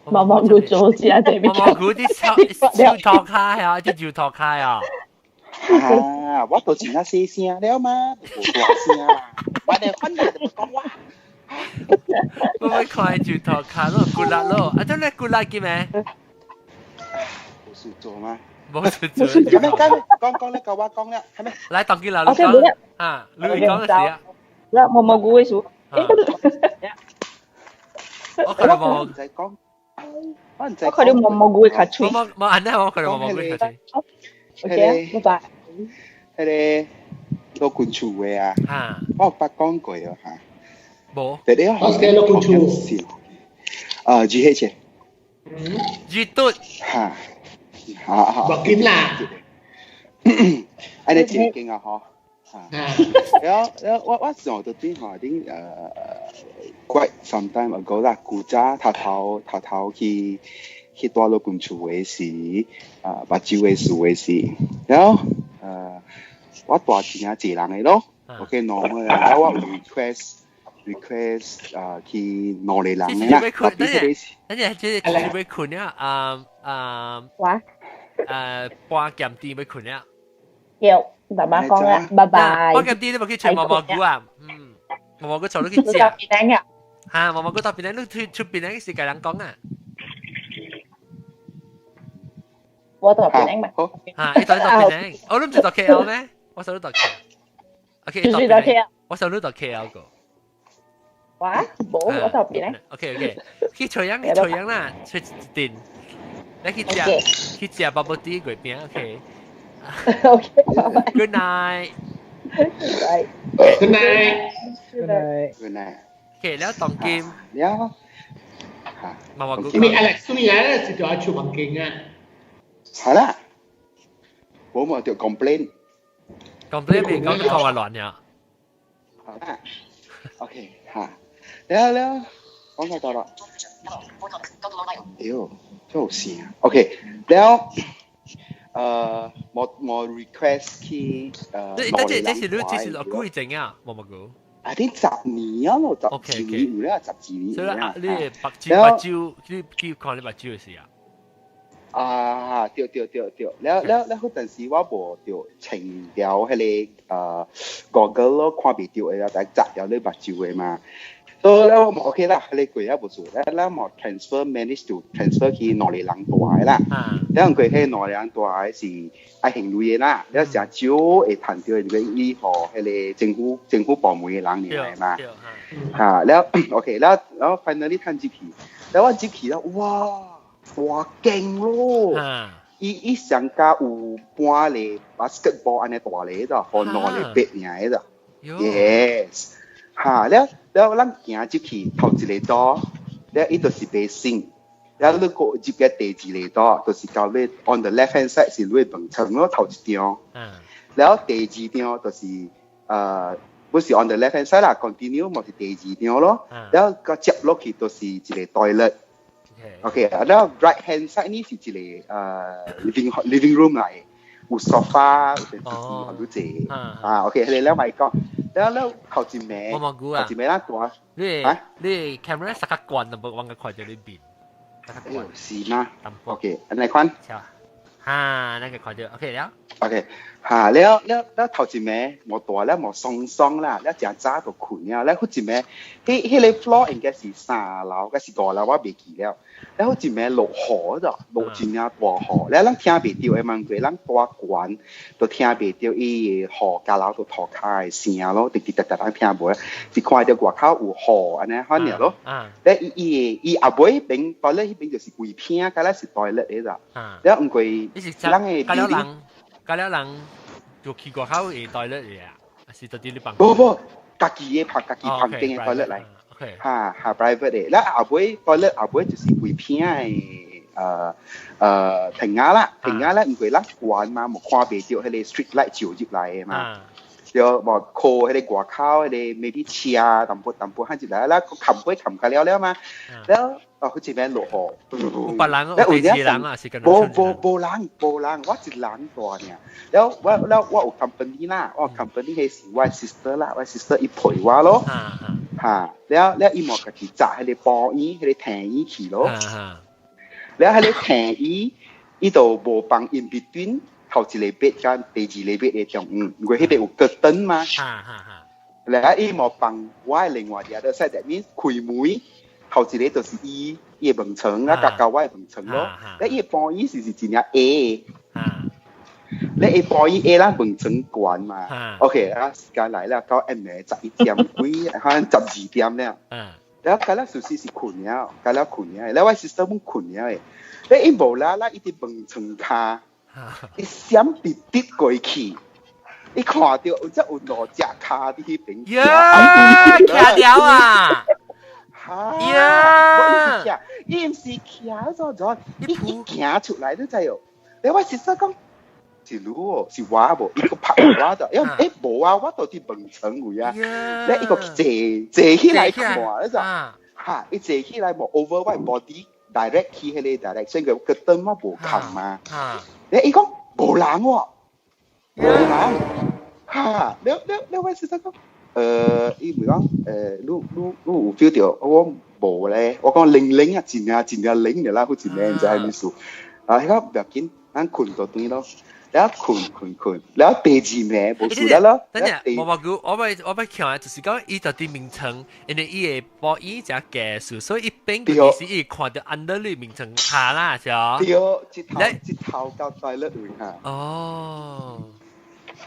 毛毛菇做啥？毛毛菇啲手手托開啊，啲手托開啊。啊！我都真正細聲了嘛，無大聲啦。我哋反正就講話。我欲看石頭跤咯，骨力咯，啊，這咧骨力嘅咩？無事做嗎？無事做。係咪講講咧？夠我講啦，係咪？來，當機啦，你講啊，你講嘅事啊。啦，毛毛菇嘅事。我看到毛，唔使講，我看到毛毛菇嘅較脆。冇冇，按呢我看到毛毛菇較脆。 OK，拜拜。彼個老君厝的啊，我有捌講過哦嚇。無。第一我是老君厝。啊，G H。 G 嘟。嚇。嚇嚇。無緊啦。按呢正經啊，嗬。嚇。了了，我上到頂吼頂quite some time ago 啦，古早頭頭頭頭去去蹛老君厝的時，啊，目睭的事的時，了我蹛真正濟人的咯，OK normal 啦，了我有 request 啊去兩個人的啦，等陣，等陣，這是欲睏啊，啊啊，哇，半點啲欲睏了。對，慢慢講啦，拜拜。半點啲你無去揣毛毛菇啊？嗯，毛毛菇坐你去食。到邊啊？嚇，毛毛菇到邊你出出邊時共人講啊？我到檳嘛。嚇，你到到檳？我都唔是到 KL 咩？我想你到 KL。OK，就是到 KL。我想你到 KL 個。哇，無，我到檳。 OK OK，去垂陽去垂陽啦，出一陣。你去食去食 bubble tea 月餅，OK。 OK。 Good night。 Good night。 Good night。 Good night。 OK，了當今。了。嘛嘛，因為 Alex 你來是就愛出環境啊。係啦，我冇就 complain。 complain 未講都講話亂呀。好啦，OK 嚇，了了，講到到啦。屌，真好笑啊。OK，了。我 request 去這這是你這是落幾前啊？冇冇講？啊，啲10年啊咯，十幾年有啦，十幾年。所以啊，你目睭目睭，你去看你目睭的時啊？啊，對對對對，了了了，嗰陣時我無著清掉彼個Google 咯，看袂著的啦，但砸掉你目睭的嘛。所以咧我 OK 啦，彼個過也無做，咧咧我 transfer manage to transfer 去兩個人住的啦。了因為彼兩個人住的是愛還錢的啦，了誠少會趁著，因為伊予彼個政府部門的人爾嘛。嚇，了 OK，了然後 finally 趁入去，了我入去了，哇！大間咯！伊伊上加有半個 basketball 按呢大个咋，予兩个八爾咋。Yes，嚇了了，咱行入去頭一個道，了伊就是 basin，了你閣入個第二個道，就是到尾 on the left hand side 是你的門床咯，頭一張。了第二張就是不是 on the left hand side 啦，continue 嘛是第二張咯。了閣接落去就是一個 toilet。OK，啊，了 right hand side 呢是一個living room 來的，有 sofa，有電視機，好多濟。啊，OK，彼個了咪講，了了頭一暝，頭一暝咱蹛，你你 camera 實較懸，都無我個看著你面。哎喲，是嗎？OK，按呢款。哈，那個看著 OK 了。 OK，哈，了了了頭一暝無大了無爽爽啦，了誠早就睏了。了彼一暝，彼彼個 floor 應該是三樓，抑是五樓，我袂記了。了彼一暝落雨咋，落真正大雨，了咱聽袂著的嘛，過咱蹛懸都聽袂著伊的雨交樓都塗跤的聲咯，直直直直咱聽無，是看著外口有雨按呢款爾咯。了伊伊伊後尾邊 toilet 彼邊就是規片，敢若是 toilet 的咋。了毋過咱的 building。甲了人就去外口的 toilet 的啊，是佇你房？無無，家己的拍家己房間的 toilet 來。哈哈 private 的，了後尾 toilet 後尾就是規片的棚仔啦，棚仔咧，因為咱懸嘛，無看袂著彼個 street light 照入來的嘛。對，無靠彼個外口彼個 maybe 車淡薄淡薄漢入來，啦，冚杯冚較了了嘛。了哦，彼一邊落雨，有別人，有第二人啊，是跟無無無人無人，我一人蹛爾。了我了我有 company 啦，我 company 彼是我 sister 啦，我 sister 伊陪我咯。哈，了了伊嘛家己紮彼個包衣，彼個天衣去咯。了彼個天衣，伊就無放 in between 頭一個 bed 佮第二個 bed 的中間，因為彼邊有隔斷嘛。了伊無放我的另外一個 side，that means 開門頭一個就是伊伊的門床啊，佮佮我的門床咯。了伊的包衣是是真正矮的。你下晡伊下咱門床懸嘛？OK 啊，時間來了，到暗暝11點幾，可能12點了。了，甲了事實是睏了，甲了睏了。了我 sister 阮睏了的，了伊無啦啦，伊佇門床跤，伊閃直直過去，伊看著有只有兩隻跤佇彼邊。呀，徛了啊！哈！呀！伊毋是徛咗咗，伊伊行出來你知哦。了我 sister 講。是你哦，是我無？伊閣拍我就，因為欸無啊，我都佇門床位啊。咧伊閣坐坐起來看，你知？哈，伊坐起來無 over 我 body direct 去彼個 direction 個個燈我無崁嘛。咧伊講無人喎，無人。哈，了了了，我先生講，伊咪講，你你你有 feel 著我無咧？我講靈靈啊，真正真正靈的啦，好真靈，知啥意思？啊，彼個無要緊。咱困到轉咯，了困困困，了第二暝無事了咯。等陣，無無久，我欲看，就是講伊就佇眠床，因為伊會播伊只技術，所以伊變其實伊看到 under 你眠床下啦，是哦。對，一頭一頭到 toilet 位哈。哦。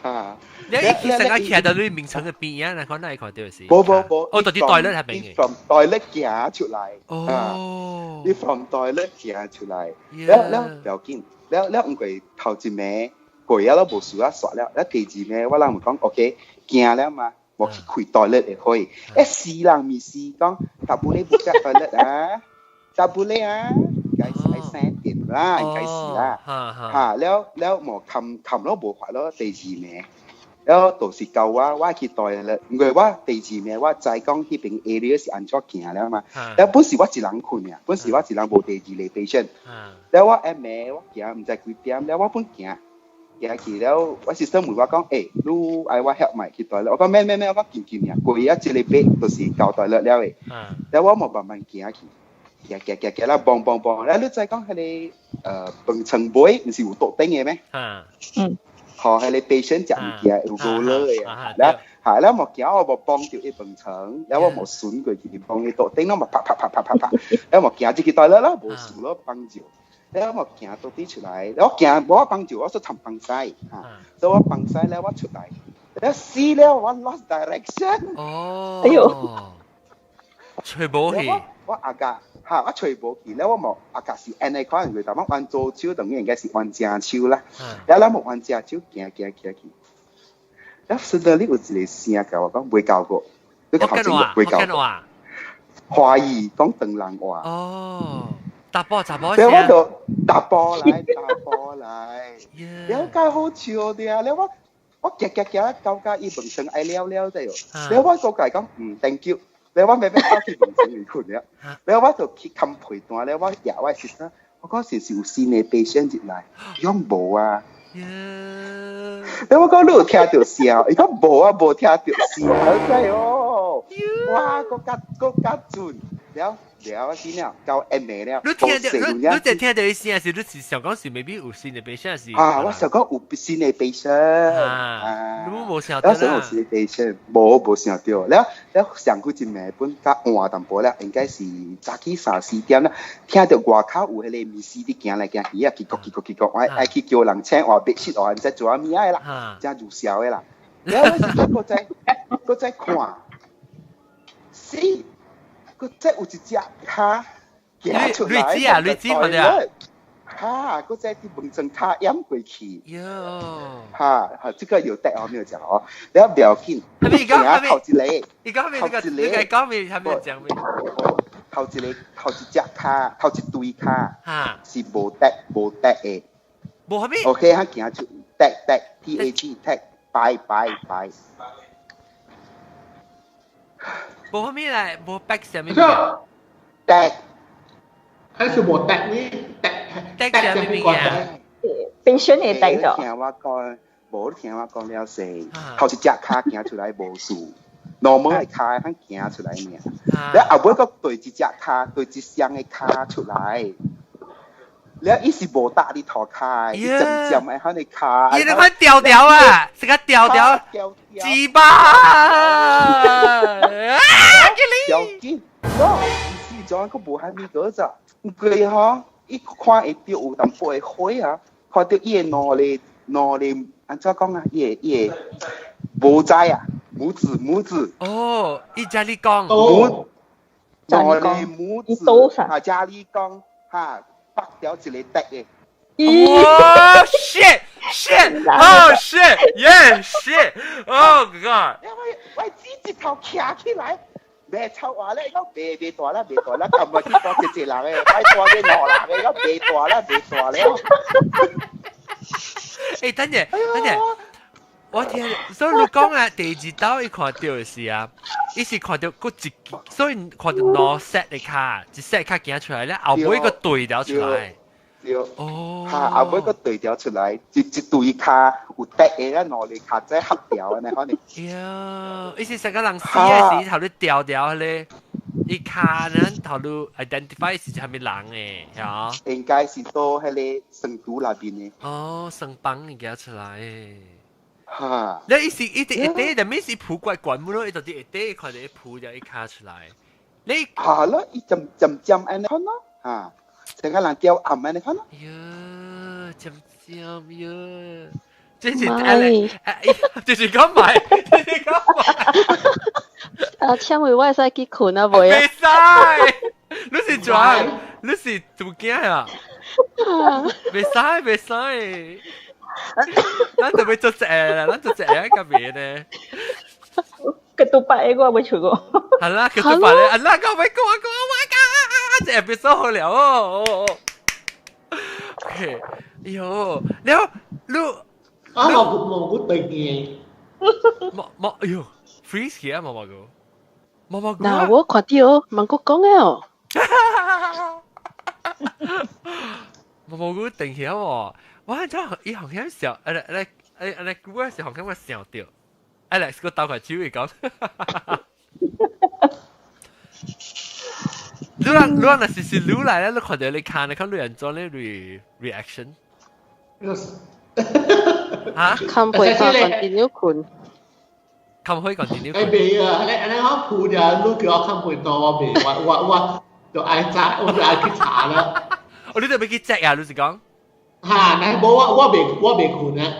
嚇！你伊其實個徛到你眠床嘅邊啊，嗱，講哪會看到是？無無無，哦，就佇 toilet 下邊嘅。 from toilet 行出來。哦。你 from toilet 行出來，了了不要緊，了了毋過頭一暝過了都無事啊，煞了。了第二暝我人咪講 OK，驚了嘛，無去開 toilet 會開。欸，死人咪是講，tak boleh buka toilet 啊，tak boleh 啊，應該是愛閂電啦，應該是啦。嚇，了了無冚冚咯無法咯，第二暝。了就是舊我，我去 toilet，因為我第二暝我知講彼邊 area 是按怎行了嘛。了本是我一人睏爾，本是我一人無第二個 patient。了我暗暝我行毋知幾點，了我本行行去了，我 sister 問我講，欸，你愛我 help 咪去 toilet？我講免免免，我講緊緊爾，過一個 bed 就是到 toilet 了的。了我無慢慢行去，行行行行啦，嘣嘣嘣，了你知講彼個飯床尾毋是有桌頂的咩？嗯。吼，彼個 patient 食物件有 roller 的啊，了嚇，了無行我無碰著伊飯床，了我無順過去碰伊桌頂，我嘛啪啪啪啪啪啪，了無行入去 toilet 啦，無事咯，幫助。了我行到底出來，我行無我幫助，我說尋幫西嚇，所以我幫西了我出來，了死了我 lost direction。哦。哎喲。揣無去。我阿家嚇，我揣無去，了我無阿家是按呢款，因為逐擺彎左手，當然應該是彎正手啦。了咱無彎正手，行行行去。了 suddenly 有一個聲共我講袂教過，你頭前袂教過。華語講唐人話。哦，查埔查埔了我就查埔來，查埔來。了解好笑的了我我行行行到甲伊門床愛了了者喲。了我閣共伊講，嗯，thank you。了我慢慢走去門床裡睏了。了我就去冚被單了，我舉我 sister，我講是是有新的 patient 入來，伊講無啊。了我講你有聽著聲？伊講無啊，無聽著聲。哎喲，哇，閣較閣較準。了了緊了，到暗暝了。你聽著，你你就聽著伊聲是，你是想講是 maybe 有新的 patient 是？啊，我想講有新的 patient。啊，你無想著啦。我想有新的 patient，無無想著。了了上過一暝本較晏淡薄了，應該是早起三四點啦，聽著外口有彼個物事佇行來行去啊，嘰咕嘰咕嘰咕，我愛去叫人請換 bedsheet 換毋知做啥物仔的啦，真入痟的啦。了我時陣閣再閣再看，死！閣再有一隻跤行出來，女子啊，女子看著啊，哈，閣再佇門床跤掩過去。喲，哈，哈，這個有得哦，沒有講哦。了不要緊，行頭一個，你講咩？這個你講咩？還沒講咩？頭一個頭一隻跤，頭一對跤，是無 tag 無 tag 的。無啥物？OK，他行出 tag tag T A G tag，拜拜拜。無啥物來，無 back 啥物？tag，還是無 tag 呢？tag tag 啥物物件？ patient 的 tag 咗。聽我講，無你聽我講了勢，頭一隻跤行出來無事，normal 的跤通行出來爾。了後尾閣對一隻跤，對一雙的跤出來。了伊是無搭佇塗跤，伊漸漸的彼個跤。伊那款條條啊，是個條條，雞巴！啊！要緊，喏，伊是怎閣無蝦米個咋？佢吼，伊看會著有淡薄的火啊，看著伊的兩個兩個按怎講啊？伊的伊的拇指啊，拇指拇指。哦，伊遮你講。拇兩個拇指啊，遮你講哈，拔掉一個 tag 的。哦，shit shit oh shit yeah shit oh god！我我指指頭徛起來。袂臭話咧，講袂袂大啦，袂大啦，撳落去大一隻人的，擺大變兩人的，講袂大啦，袂大了。欸，等下，等下，我聽，所以你講啊，第二道伊看著的是啊，伊是看著閣一，所以看著兩 set 的跤，一 set 跤行出來咧，後尾閣對調出來。對。哦。哈，後尾閣對調出來，一一對跤有 tag 的，兩個跤再合調按呢可能。喲，伊是成個人死的時頭咧調調咧。伊跤呢頭路 identify 是啥物人誒，嚇？應該是到彼个成都那邊的。哦，成幫伊寄出來。哈！你伊是一直一塊，但係是抱怪管唔咯，伊就佇一塊看著伊抱著伊跤出來。你嚇咯，伊針針針按呢款咯，嚇，成個人吊暗按呢款咯。喲，針針喲，這是 Alex，這是講埋，這是講埋。啊，請問我會使去睏啊未啊？袂使，你是怎？你是做囝啊？袂使袂使，咱就欲做這啦，咱做這個邊呢？佢都擺我未出過。係啦，佢都擺咧，啊啦，我未講講，Oh my god！這 episode 好了哦。OK，喲，了，你啊，蘑菇蘑菇對嘅。冇冇，哎喲，freeze 起啊，毛毛菇，毛毛菇。嗱，我看到，問我講嘅哦。毛毛菇定起喎，我真係伊紅險笑，誒誒誒誒，估係是紅險我笑到。Alex 個鬥塊手會講。你人你人若是是你來咧，你看到你看你看你人做咧 reaction。嚇？看會看 continue 睏。看會 continue。誒未啊！你你我抱著你叫我看會多，我未，我我我就愛查，我就愛去查啦。哦，你就欲去 check 啊？你是講？嚇！你無我我未我未睏啊。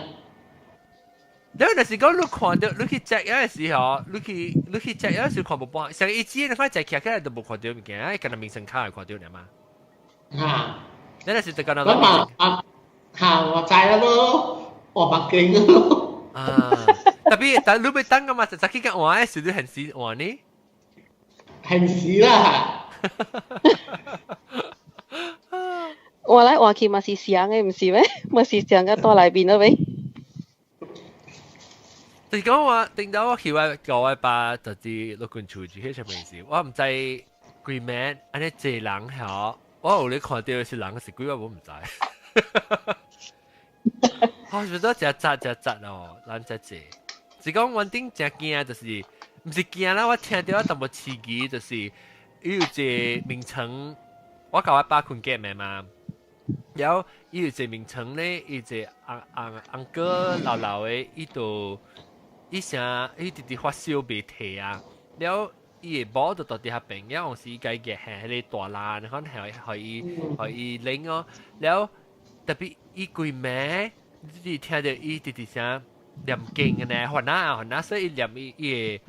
你若是講你看著你去 check 的時候，你去你去 check 的時看無半，上一次你看 check 起來都無看著物件，敢若民生卡會看著爾嘛？嚇！你若是就敢若。我嘛啊嚇！我知啦咯，我北京咯。啊！特別但你欲等噶嘛？就去甲換的時，你現時換呢？現時啦。換來換去嘛是相的，毋是咩？嘛是相甲帶內面了咩？就是講我頂到我去我舊我爸就是陸軍處住彼上面時，我毋知規暝按呢濟人吼，我有咧看著是人是鬼，我毋知。我覺得誠雜誠雜哦，人誠濟。是講阮頂誠驚，就是毋是驚啦？我聽著我淡薄刺激，就是伊有一个名稱，我共我爸睏過暝嘛。然後伊有一个名稱咧，伊一个翁翁翁哥老老的，伊就伊啥伊直直發燒袂退啊。了後伊的某就佇遐邊，了有時伊家己下彼个大籃，你看予伊予伊冷哦。了特別伊規暝，你聽著伊直直啥念經的呢，煩啊煩啊，所以伊念伊伊的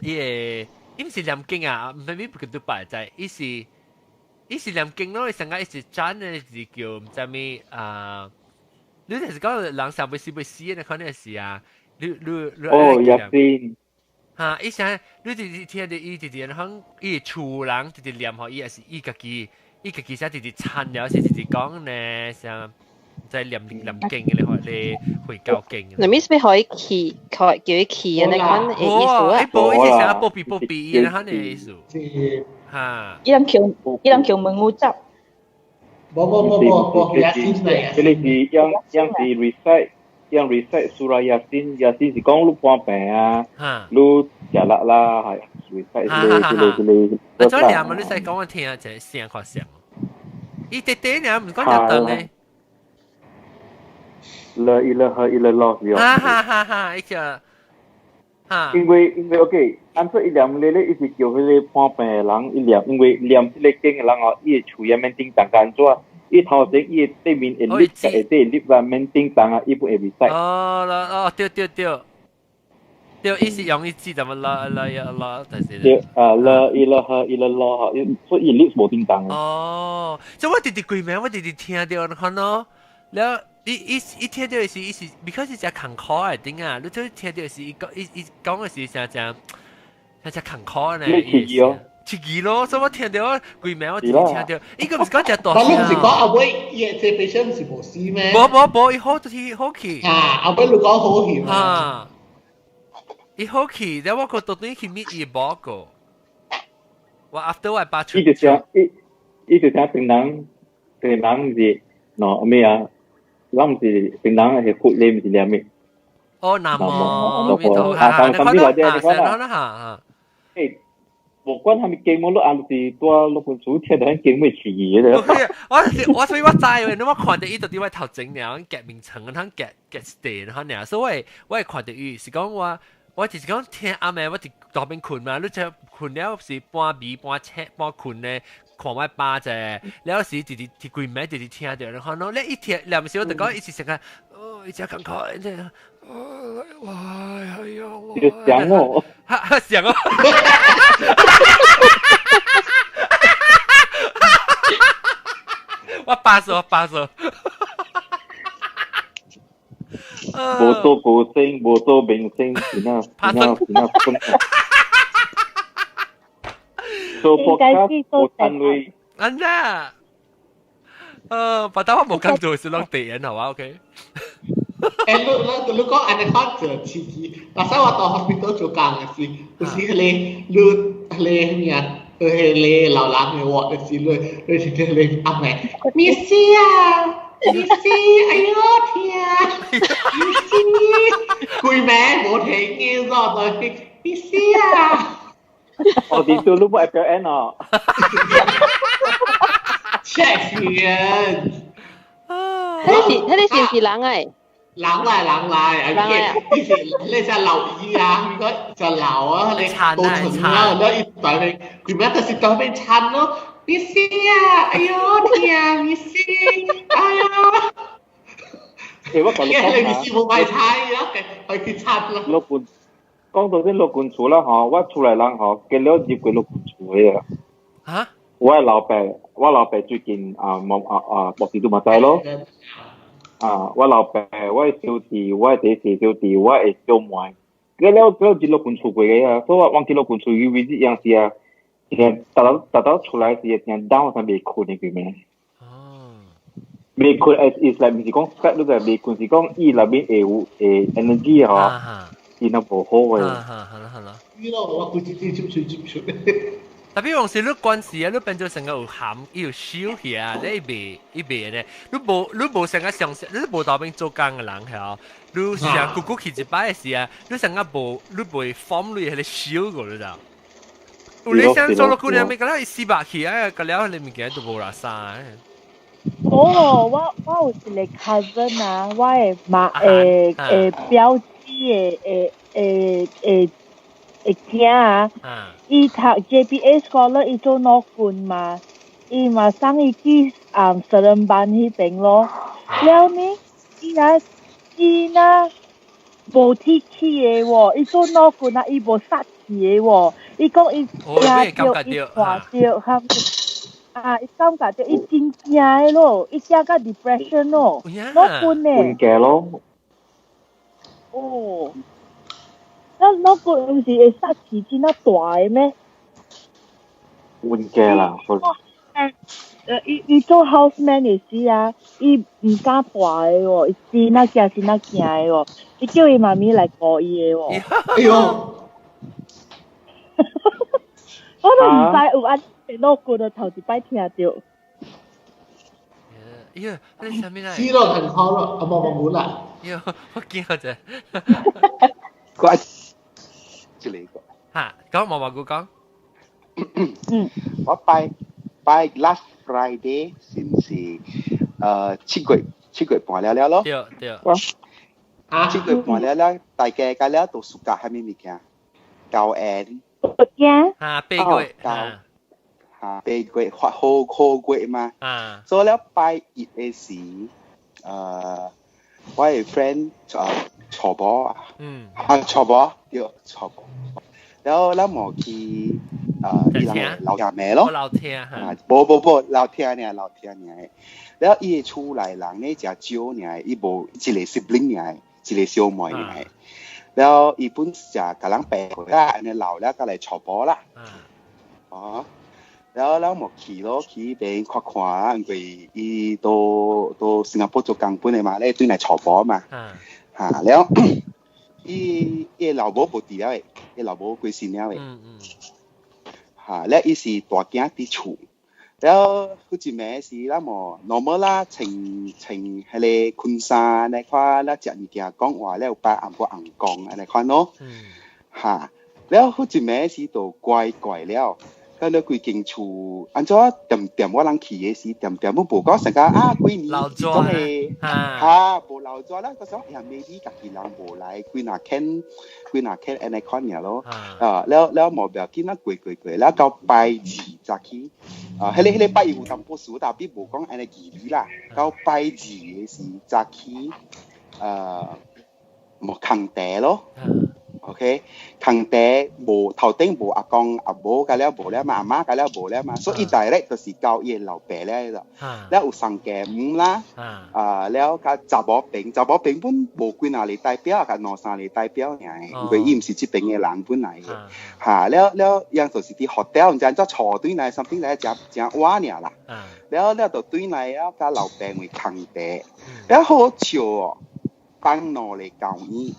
伊的，伊毋是念經啊，毋是不佢都擺在，伊是伊是念經咯，伊上個伊是真的是叫毋知物啊，你就是講人上欲死欲死的，可能是啊，你你你哦，雅仙。哈，伊啥你直直聽著伊直直響伊厝人直直念予伊，抑是伊家己伊家己啥直直參了，是直直講呢，啥在念念經的咧，咧回教經。你咪是欲予伊去，叫伊去按呢款的意思啊？無，伊是啥保庇保庇伊按呢款的意思。哈。伊人叫伊人叫問我執。無無無無無，雅仙嚟。這个是用用是 recite 用 recite surah Yasin， Yasin 是講你半病啊，你食力啦，係 recite 這个這個這個。啊，怎念啊？你使講我聽一下聲較像。伊短短爾，毋是講誠長的。 La ilaha illallah 是哦。哈哈哈哈！伊個哈。因為因為 OK，按說伊念咧咧，伊是叫彼个半病的人伊念，因為念這个經的人哦，伊的喙也免叮當，按怎？伊頭前伊的對面會立，下底立啊免叮當啊，伊不會袂使。哦，哦，對對對，對，伊是用伊字怎麼啦啦呀啦，就是。對啊，La ilaha illallah，所以伊立無叮當。哦，所以我直直規暝，我直直聽著，你看咯，了。伊伊伊聽著是伊是，because 是誠艱苦的頂啊！你都聽著是伊講伊伊講的是誠誠誠誠艱苦呢。你刺激哦，刺激咯！所以我聽著我規暝我直直聽著，伊個毋是講誠大聲。但你毋是講後尾伊的這 patient 是無死咩？無無無，伊好就是好去。啊，後尾你講好去啊，伊好去，然後我閣倒轉去meet 伊某個。我 after 我爸出。伊就想伊伊就想平人平人是喏咩啊？咱毋是平人係佛咧，毋是念咩？哦，南無阿彌陀佛，啊，你看啦，你看啦，哈。誒，無管係咪經冇落啊，就是多落本書聽到經未起嘅。我所以我知，你我看到伊就佇我頭前爾，夾眠床，通夾夾地，然後所以我會看到伊是講我就是講聽暗暝我佇大邊睏嘛，你這睏了是半眠半醒半睏咧，看我爸者，了時直直直規暝直直聽著，然後喏，你一聽，兩時我就講伊是成個，哦，伊真艱苦，哦，哇，哎呦，你想哦，哈想哦，我八十，我八十。無做歌星，無做明星，是那是那是那分。做 podcast 無單位。安那，把但我無工做是攏地人好啊，OK。誒，你講按呢款做刺激，但是我到 hospital 做工嘅時，有時彼個你彼個咩啊？彼個老人嘅話，就是你是彼個阿妹，咪死啊！咪死！哎喲天！咪死！規暝無停嘅，煞到咪死啊！我點做都冇 FLN 哦。check 人。彼個是毋是人來？人來人來，啊！伊是你只老醫啊，伊個只老啊，你多存啊，你伊對面，佢咩就是對面慘咯。咪死啊！哎喲天，咪死！哎喲！誒，我講你講你咪死無買菜啊，去去慘咯。老官講到啲老官厝啦，嗬，我厝內人嗬，結了入過老官厝嘅啊。嚇？我老爸最近啊，冇啊啊，博士都嘛知咯。啊！我老爸，我的小弟，我的第四小弟，我的小妹，佢了佢了入老官厝過嘅啊，所以我往去老官厝去 visit 樣時啊，逐逐逐出來時，真 down 才袂睏的佢咩？哦，袂睏，is like 毋是講 fat 你個袂睏，是講伊內面會有會 energy 嗬，伊若無好嘅。好啦好啦。呢個我估計接接接接。特別往時你關事啊，你變做成個有鹹，伊有燒起啊，你袂伊袂呢？你無成個上，你無當邊做工嘅人係你成咕咕去一擺嘅時啊，你成個無你袂放你迄個燒過你知？有你想做落姑娘咪個了伊死白去啊，個了你物件都無啦啥。哦，我有一個 cousin 啊，我的媽會表姊的會會會囝啊。伊讀 JPA scholar，伊做老軍嘛，伊嘛送伊去啊 Seremban 彼邊咯。了呢，伊啊伊若無鐵氣的喎，伊做老軍啊，伊無殺氣的喎。伊講伊驚著，伊看著，哈啊，伊感覺著伊真驚的咯，伊驚甲 depression 咯，老軍呢？瞓覺咯。哦。那老軍毋是會殺氣真啊大的咩？溫家啦，伊做 houseman 的時啊，伊毋敢大的喎，伊真啊驚，真啊驚的喎，伊叫伊媽咪來顧伊的喎。哎喲！我都毋知有按老軍的頭一擺聽著。哎呀，你啥物來？死咯，很好咯，啊無無無啦。哎喲，我驚者。我一個。嚇，講毛毛菇講。嗯，我拜拜 last Friday 是毋是7月7月半了了咯？對對。啊，7月半了了，大家個了都暑假係咩物件？九 N。啊，8月。九。啊，八月發好好月嘛。啊。所以了拜一的時，我的 friend 錯波啊。嗯。啊，錯波，對，錯波。然後咱無去伊人老聽咩咯？老聽啊！無無無，老聽爾，老聽爾。然後伊的厝內人呢，誠少爾，伊無一個 sibling 爾，一個小妹爾。然後伊本食共人白回啦，按呢老了，佮來錯波啦。哦。然後咱無去咯，去彼邊看看，因為伊都新加坡做工本的嘛，咧對來錯波嘛。嚇，了後伊老母無佇了的，伊老母過身了的。嚇，了伊是大囝佇厝，了後有一暝是咱無 normal 啦，穿穿彼個裙衫按呢款，了食物件講話了有擺紅布紅光按呢款咯。嚇，了好一暝時就怪怪了。到了規間厝，按怎恬恬我人去的時，恬恬我無講成個啊幾年總會哈無留咗啦，個時候呀 maybe 家己人無來，幾若肯幾若肯按呢款爾咯，啊了了無要緊啦，過過過，了到拜二早起，啊，彼個拜有淡薄事，但無講按呢義理啦，到拜二的時早起，無空茶咯。OK，空茶無頭頂無阿公阿母個了無了嘛，阿媽個了無了嘛，所以 direct 就是交伊老爸了了。了有送雞母啦，啊了較查某邊，查某邊本無幾若個代表，較兩三個代表爾，因為伊毋是這邊的人本來的。哈，了了，樣就是佇 hotel，毋知按怎坐對來，something 來誠誠晚爾啦。了了就對來啊，佮老爸為空茶，了好笑哦，放兩個舊年。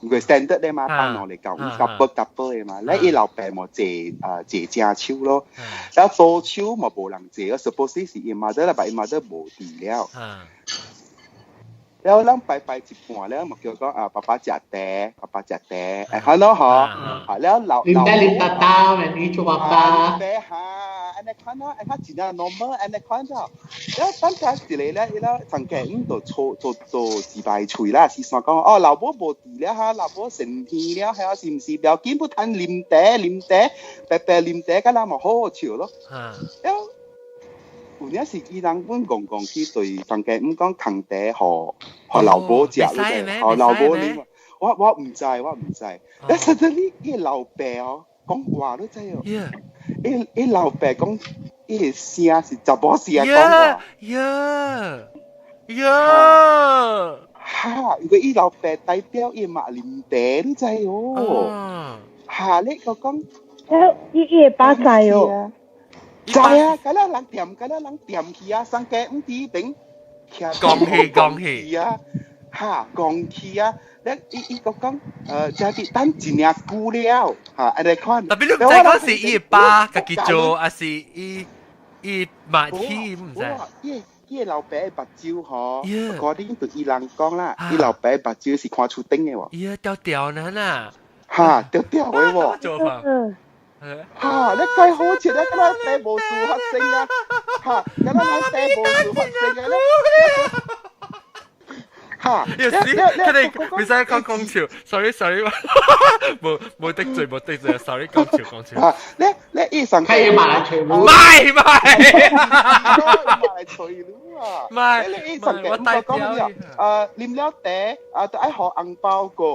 因為 standard 咧嘛，放落嚟舊夾薄夾薄的嘛，咧伊老爸嘛坐啊坐正手咯，然後左手嘛無人坐，suppose 是伊媽的啦，但伊媽的無佇了。然後咱拜拜一半了，嘛叫講啊爸爸食茶，爸爸食茶，會好咯嗬，啊了老老啉茶茶，咪你做爸爸。哈，按呢款咯，按呢真正 normal，按呢款咗。了等下一個咧，伊咧曾經就做做做自敗喙啦，是算講哦，老母無佇了哈，老母成天了，係是毋是？不要緊，不趁啉茶啉茶，白白啉茶，佮咱嘛好好笑咯。了有影是伊人本戇戇去對曾經毋講空茶予予老母食，予老母啉。我毋知，我毋知。但實際你伊老爸哦，講話你知哦。伊伊老爸講，伊個聲是查某聲講話。呀呀！哈！因為伊老爸代表伊嘛啉茶，你知哦。哈！你個講，伊伊會把知哦。知啊，佮了人掂，佮了人掂去啊，送雞毋佇邊，講起講起啊，哈，講起啊，你伊伊個講，這啲等一領久了，哈，按呢款。特別你毋知講是伊爸家己做，還是伊伊嘛去毋知。伊伊老爸目睭吼，嗰啲對伊人講啦，伊老爸目睭是看出頂的喎。伊掉掉呢啦。哈，掉掉的喎。做法。哈！你計好笑啊！敢若爸無事發生啊！哈！敢若咱爸無事發生啊！哈！有時佢哋唔使講講笑，sorry sorry，冇冇得罪冇得罪，sorry 講笑講笑。啊！你你醫生係馬來吹唔係唔係，馬來吹嚕啊！唔係，你醫生嘅唔講咩啊？啉了茶啊，都愛予紅包個。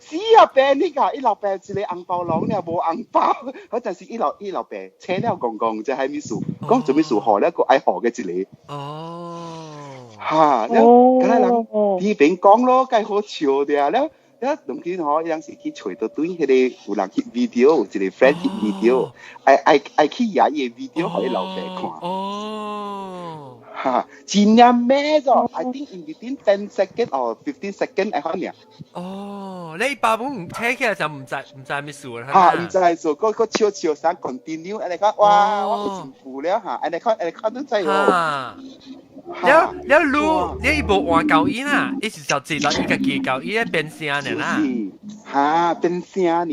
死啊！爸你個伊老爸一個紅包囊，你也無紅包，嗰陣時伊老伊老爸請了公公，這係咩事？講做咩事？予了個愛予嘅一個。哦。哈！了，敢若人佇邊講咯，該好笑的啊！了了，當今吼，伊人是去揣到對，彼個有人去 video，有一個 friend 去 video，愛愛愛去攑伊個 video 予伊老爸看。哦。哈，真正咩咗？I think in between 10 second or 15 second 會可能。哦，你爸本唔聽起來就毋知毋知咩事啦。哈，毋知數，個個笑笑聲 continue，按呢講，哇，我真久了哈，按呢講，按呢講都知哦。了了，你你伊無換舊音啦，伊是就自動伊家己舊音變聲爾啦。哈，變聲爾。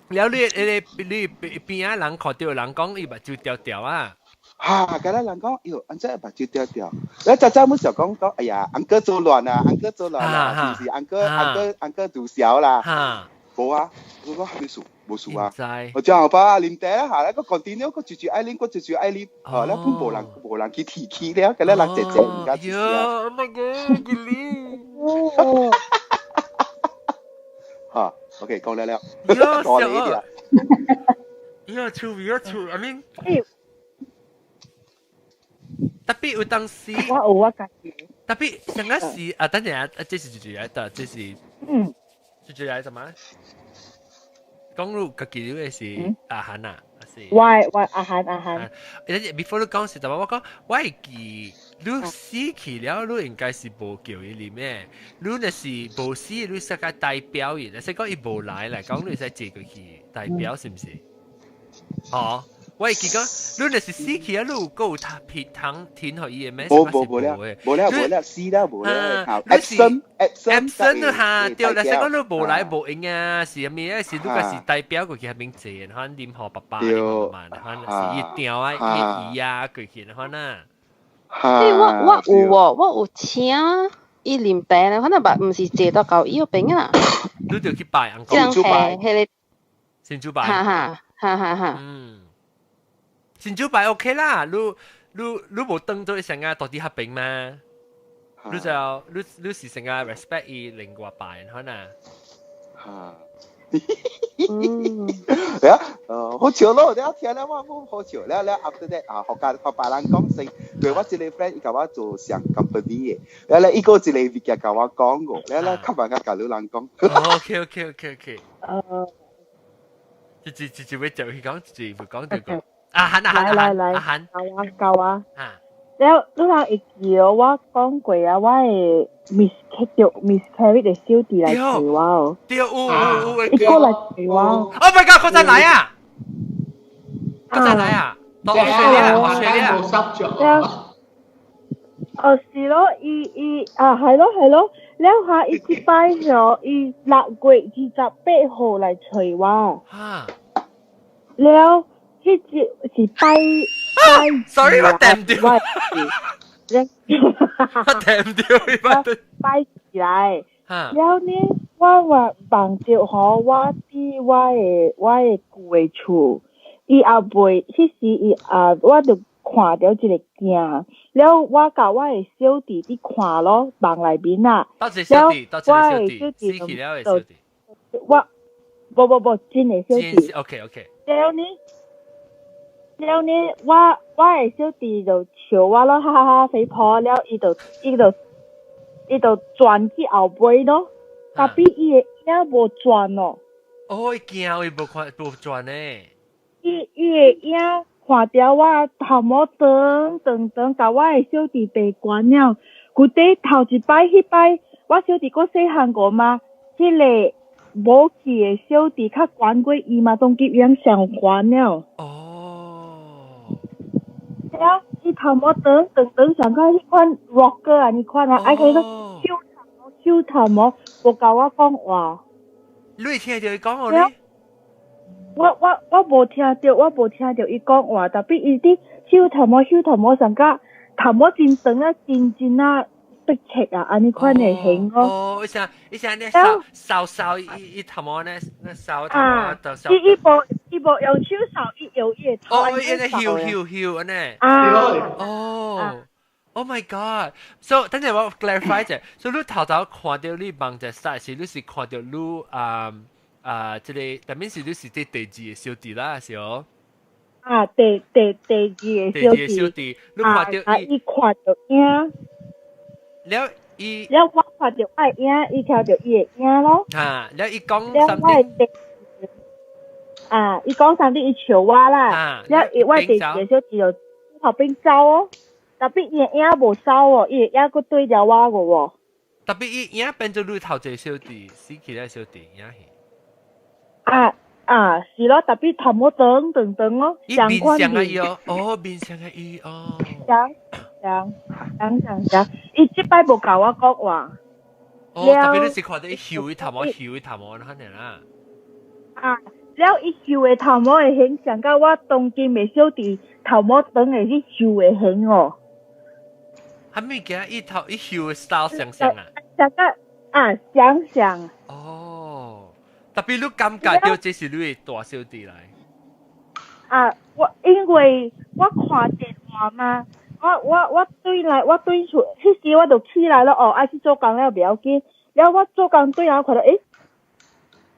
了你你你邊仔人看著人講伊目睭條條啊。哈，敢若人講，喲，按怎目睭條條？你早早阮想講講，哎呀，uncle 做亂啊，uncle 做亂啊，是毋是？uncle uncle uncle 做潲啦。無啊，我講啥物事？無事啊。我將後爸啉茶啦，下咧個 continue 個直直愛啉，個直直愛啉，哦，咧本無人無人去提起了，敢若人靜靜唔敢出聲。 Oh my god，吉利。哈，OK，講了了。講你啲啊。喲，趣味啊趣，I mean。特別有當時，我有我家己。特別上個時啊，等陣啊，這是最最來的，這是最最來什麼？講入家己的是阿韓啊，是。我我阿韓阿韓。誒，before 你講是，但我講我會記，你死去了，你應該是無叫伊啉的，你若是無死，你使個代表伊，若是講伊無來來講，你使借過去代表是毋是？哦，我會記講，你若是死去啊，你有夠有皮糖填予伊的咩？無無無了，無了無了，死了無了。Absent absent absent 哈，對，但是講你無來無應啊，是啥物啊？是你個是代表過去彼邊坐，可能啉予爸爸、啉媽媽，可能是伊調啊、伊姨啊過去，可能。欸，我有喎，我有請伊啉茶咧，可能捌毋是坐到到伊彼邊啊。你就去拜翁公。這樣係彼個。神主牌。哈哈哈哈哈。嗯。神主牌 OK 啦，你你你無當做成個到底彼邊嘛？你就你你是成個 respect 伊另外拜可能。哈。係啊，好笑咯！你聽了我好好笑，了了 after that 啊，學家學別人講先，對我一個 friend 伊共我做上 company 的，了了伊閣一個物件共我講過，了了較慢較共你人講。 OK OK OK OK。一一一一位就去講，一會講就講。阿韓阿韓來來阿韓，教我教我。了，你人會記哦，我講過啊，我的 miscarry 的小弟來揣我哦。對，有有有。伊過來揣我。 Oh my god！閣再來啊！閣再來啊！到 Australia，Australia。哦，是咯，伊伊啊，係咯係咯，了下伊這擺吼，伊6月28號來揣我。了，彼日是拜拜。 Sorry，我掟掉。我掟掉，我拜起來。了呢，我話夢著吼，我佇我的舊的厝，伊也袂，彼時伊啊，我就看著一个鏡，了我佮我的小弟佇看咯，夢內面啊。佗一个小弟，佗一個小弟，死去了的小弟。我，無無無，真的小弟。 OK OK。了呢，了呢，我我的小弟就笑我咯，哈哈哈，肥婆了，伊就轉去後尾咯，tapi 伊的影無轉哦。哦，伊驚伊無看無轉呢。伊伊的影看著我頭毛長長長，共我的小弟爬懸了。舊底頭一擺彼擺，我小弟閣細漢過嘛，彼個無去的小弟較懸過伊嘛，當今樣上懸了。哦。了，伊頭毛長長長，像個彼款 rocker 啊，呢款啊，愛佢個秀頭秀頭毛，無共我講話。你會聽著伊講話咧？我我我無聽著，我無聽著伊講話，tapi 伊佇秀頭毛秀頭毛上甲頭毛真長啊，真真啊逼切啊，按呢款的型哦。哦，伊聲伊聲咧掃掃掃伊伊頭毛呢，那掃頭毛就掃。伊伊無伊無用手掃，伊用伊的頭。哦，伊咧嗅嗅嗅按呢。啊。哦。Oh my god！So 等陣我 clarify 者，所以你頭頭看著你夢者 start 時，你是看著你啊啊，這個，但面是你是佇第二個小弟啦，是哦？啊，第第第二個小弟。第二個小弟，你看著伊，伊看著影。了伊。了我看著我的影，伊看著伊的影咯。啊，了伊講。了我的啊，伊講啥物？伊笑我啦。了伊我第二個小弟就後邊走哦。tapi 伊的影無走哦，伊的影閣對著我個喎。 tapi 伊影變做你頭一個小弟，死去了小弟影去。啊啊，是咯，tapi 頭毛長長長咯，伊面像的伊哦，哦，面像的伊哦。像像像像像，伊這擺無共我講話。哦，tapi 你是看著伊翕伊頭毛，翕伊頭毛，按呢啦。啊，了伊翕的頭毛的形象，佮我當今的小弟頭毛長的去翕的形哦。啥物件？伊頭伊翕的 style 相像啊？像個啊，相像。哦，tapi 你感覺著這是你的大小弟來？啊，我因為我看電話嘛，我我我對來，我對厝，彼時我就起來了哦，愛去做工了，袂要緊。了我做工對來看著，欸，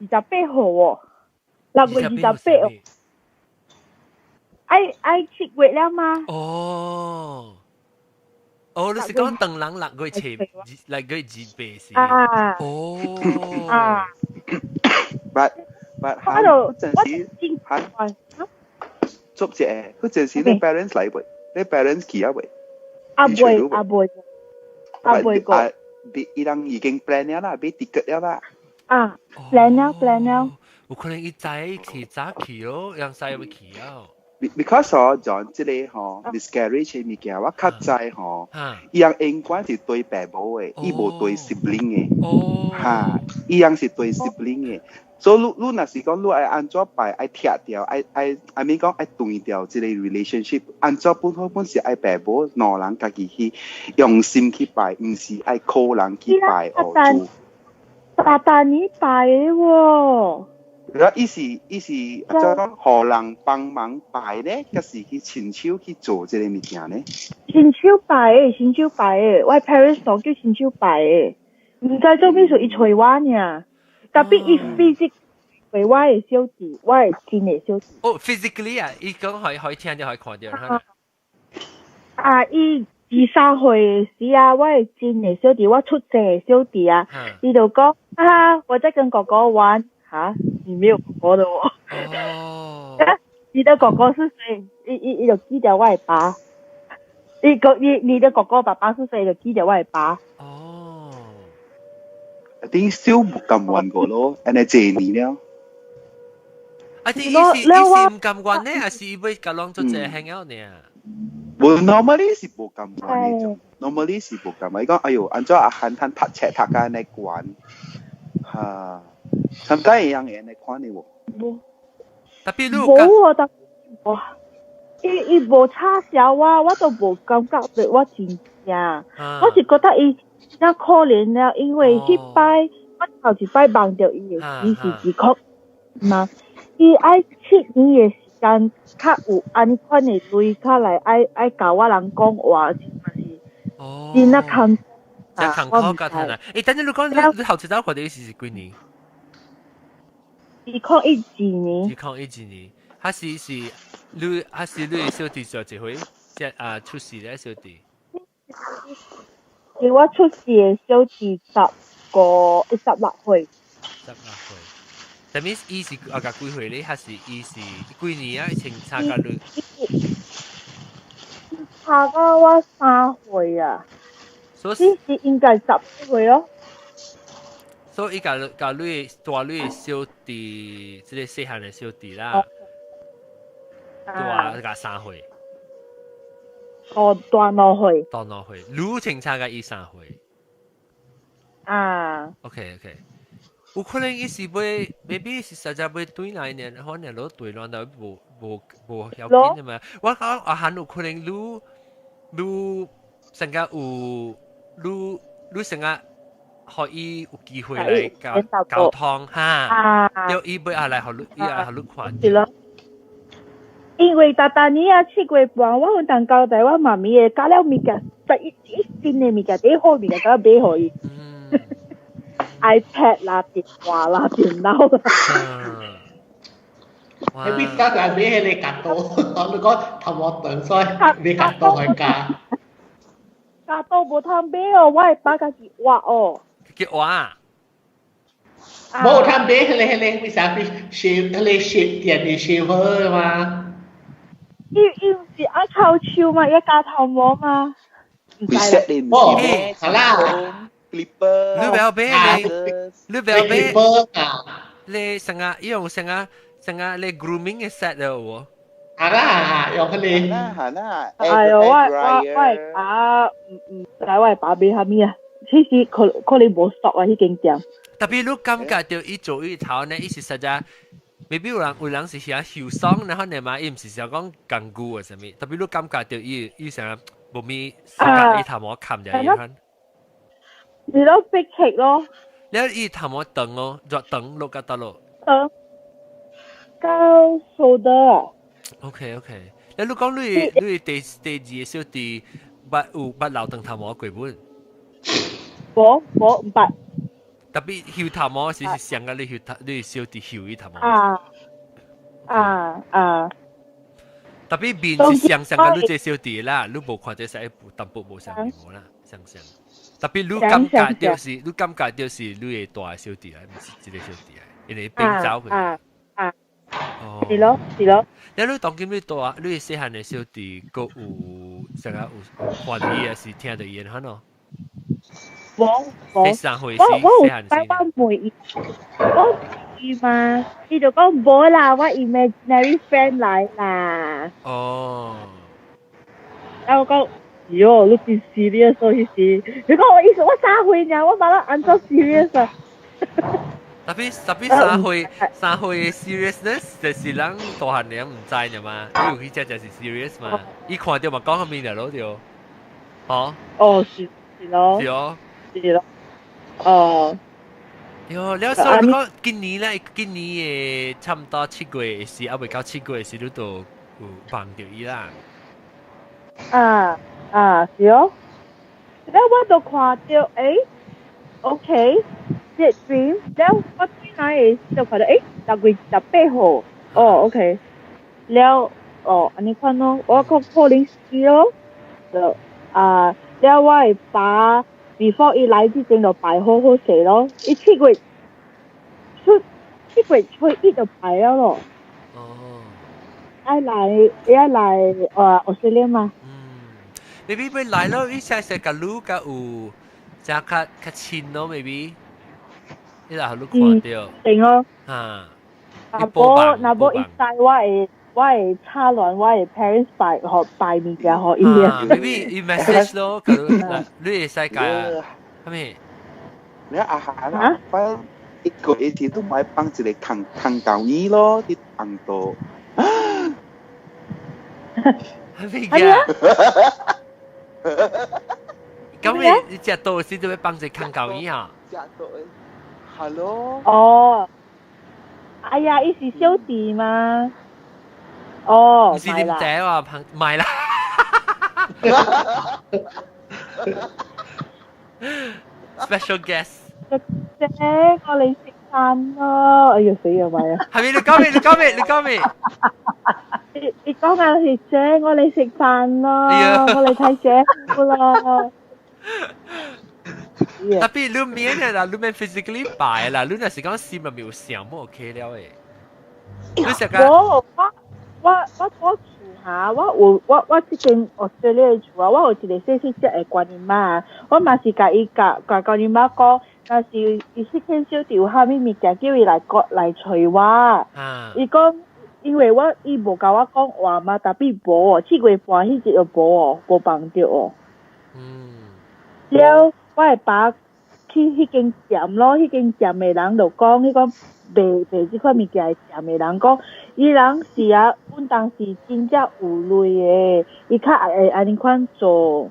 二十八號哦，6月28哦，愛愛7月了嗎？哦。哦，你是講唐人6月7，6月28是？啊。哦。啊。 But but 嗰陣時，韓捉者，嗰陣時你 parents 來未？你 parents 去啊未？啊未，啊未，啊未過。啊，伊人已經 plan 了啦，買 ticket 了啦。啊，plan 了 plan 了。有可能伊早起早去咯，讓使會去啊。Because 哦，John 這個吼 miscarriage 的物件，我較知吼，伊人應該是對爸母的，伊無對 sibling 的。哈，伊人是對 sibling 的。所以你你若是講你愛按怎拜，愛拆掉，愛愛愛咪講愛斷掉這個 relationship，按怎本好本是愛爸母兩人家己去用心去拜，毋是愛靠人去拜哦做。大大你拜的喎。然後伊是伊是怎講，予人幫忙拜咧，抑是去親手去做這個物件咧？親手拜的，親手拜的，我 parents 都叫親手拜的，毋知做咩事伊揣我爾，特別伊 physic 為我的小弟，我的親的小弟。哦，physically 啊，伊講可以可以聽到可以看到。啊，伊23歲的時啊，我的親的小弟，我出世的小弟啊，伊就講啊，我在跟哥哥玩，哈，你沒有哥哥的哦。哦。你的哥哥是誰？伊伊伊就記得我的爸。你哥你你的哥哥爸爸是誰？就記得我的爸。哦。一定小無甘願過咯，按呢這年了。啊！啲伊是伊是毋甘願呢，還是伊欲共攏做這 hang out 呢？無 normally 是無甘願呢種，normally 是無甘願。伊講哎喲，按怎阿漢趁讀冊讀甲按呢懸，哈，參加會樣會按呢款的無？無。特別你無啊，特哇，伊伊無插潲我，我都無感覺到我真正，我是覺得伊真可憐了，因為彼擺我頭一擺夢著伊的時是二箍嘛，伊愛7年的時間，較有按呢款的類較來愛愛共我人講話，是嘛是？真啊艱真艱苦甲聽啊！欸，等陣你講你你頭一擺看著伊是是幾年？2012年。2012年，還是是你還是你的小弟上一回，即啊出世咧小弟？是我出世的小弟15、16歲。 16歲。但係伊是啊個幾歲咧？還是伊是幾年啊？清差甲你？差到我3歲啊！所以是應該10歲咯。所以伊共共你大你的小弟，這個細漢的小弟啦，大共3歲。哦，大2歲。大2歲，你清差共伊3歲。啊。 OK OK，有可能伊是欲，maybe 是實在欲轉來呢，可能攞對亂到無無無要緊的嘛。我講阿漢有可能你你成個有你你成個。予伊有機會來溝溝通哈，對伊欲啊來予你，伊啊予你看。是咯，因為逐逐年啊7月半，我有當交代我媽咪的，加了物件，十一一新的物件，第好物件，都買予伊。iPad 啦，電話啦，電腦啦。你必加就係買彼個鉸刀，你講頭毛長，所以買鉸刀去加。鉸刀無通買哦，我的爸家己挖哦。叫挖。無通買彼個彼個，為啥去 shave 彼個 shave 電的 shaver 嘛？伊伊毋是愛靠手嘛，伊鉸頭毛嘛。會 set 你唔是咩？好啦，clipper。你不要買你，你不要買。你成個用成個成個你 grooming 的 set 了喎。啊啦，用彼個。啦，啦。哎喲，我我我爸毋毋知我爸買啥物啊？其實可可能無熟啊，彼間店。特別你感覺到伊做伊頭呢，伊是實在，maybe 有人有人是遐受傷，然後呢嘛，伊毋是想講工具啊啥物。特別你感覺到伊伊啥無咪時間伊頭毛冚掉伊款。你都逼劇咯。你伊頭毛長哦，熱長落甲倒落。長到 shoulder。 OK OK，你你講你你第第二個小弟捌有捌留長頭毛過本？無無毋捌。特別睺頭毛是是上個你睺頭，你小弟睺伊頭毛。啊啊啊！特別面是上上個你這小弟啦，你無看這使淡薄無相面無啦，相相。特別你感覺就是，你感覺就是你的大小弟來，毋是這個小弟來，因為變走去。啊啊！哦，是咯是咯。你你當今你大，你細漢的小弟，閣有啥個有歡喜啊？是聽著伊的款咯？無無，三歲我我有擺我問伊，我伊嘛，伊就講無啦，我 imaginary friend 來啦。哦。然後我講，喲，你真 serious 哦，彼時。你講我意思，我3歲爾，我把它按做 serious 啊。 Tapi 3歲 seriousness 就是人大漢人毋知呢嘛，伊有彼隻就是 serious 嘛，伊看著嘛講啥物了咯對，吼？哦，是咯。是哦。是咯。哦。喲，了所以你講今年咧，今年的差不多7月時，猶未到7月時，你就有碰著伊啦。啊啊，是哦。了我就看著，欸，OK，這 dream，了我轉來的就看著，欸，6月18號，哦，OK，了，哦，按呢款咯，我閣可能是咯，就啊，了我的爸 before 伊來之前就拜好好勢咯，伊7月初7月初一就拜了咯。哦。愛來，伊愛來Australia 嘛。嗯，maybe 欲來咯，伊寫寫共你較有，誠較較親咯，maybe。伊若予你看著。對哦。啊。若無若無伊知我會插亂我的 parents 拜予拜物件予伊啊。Maybe 伊 message 咯，佮你會使共啥物？你阿韓啊，反一個月前都買放一個空空舊衣咯，佇紅度。係咩嘅？咁你食到時就欲放一個空舊衣啊？食到，Hello。哦。哎呀，伊是小弟嘛？哦，唔是啉茶話，朋唔係啦。Special guest。姐，我嚟食飯咯！哎呀死啊，咪啊！係咪你講咩？你講咩？你講咩？你講緊係姐，我嚟食飯咯，我嚟睇姐夫咯。 Tapi 你免啦，你免 physically 拜啦，你若是講心入面有想，無 OK 了的。你食個？我我我我厝下，我有我我這間 Australia 的厝啊，我有一個細細隻的觀音媽，我嘛是共伊共共觀音媽講，若是伊彼間小弟有啥物物件，叫伊來過來揣我。伊講，因為我伊無共我講話嘛，tapi 無哦，7月半彼日就無哦，無放著哦。了，我的爸去彼間店咯，彼間店的人就講，彼個賣賣這款物件的店的人講，伊人是啊，阮當時真正有鐳的，伊較會按呢款做。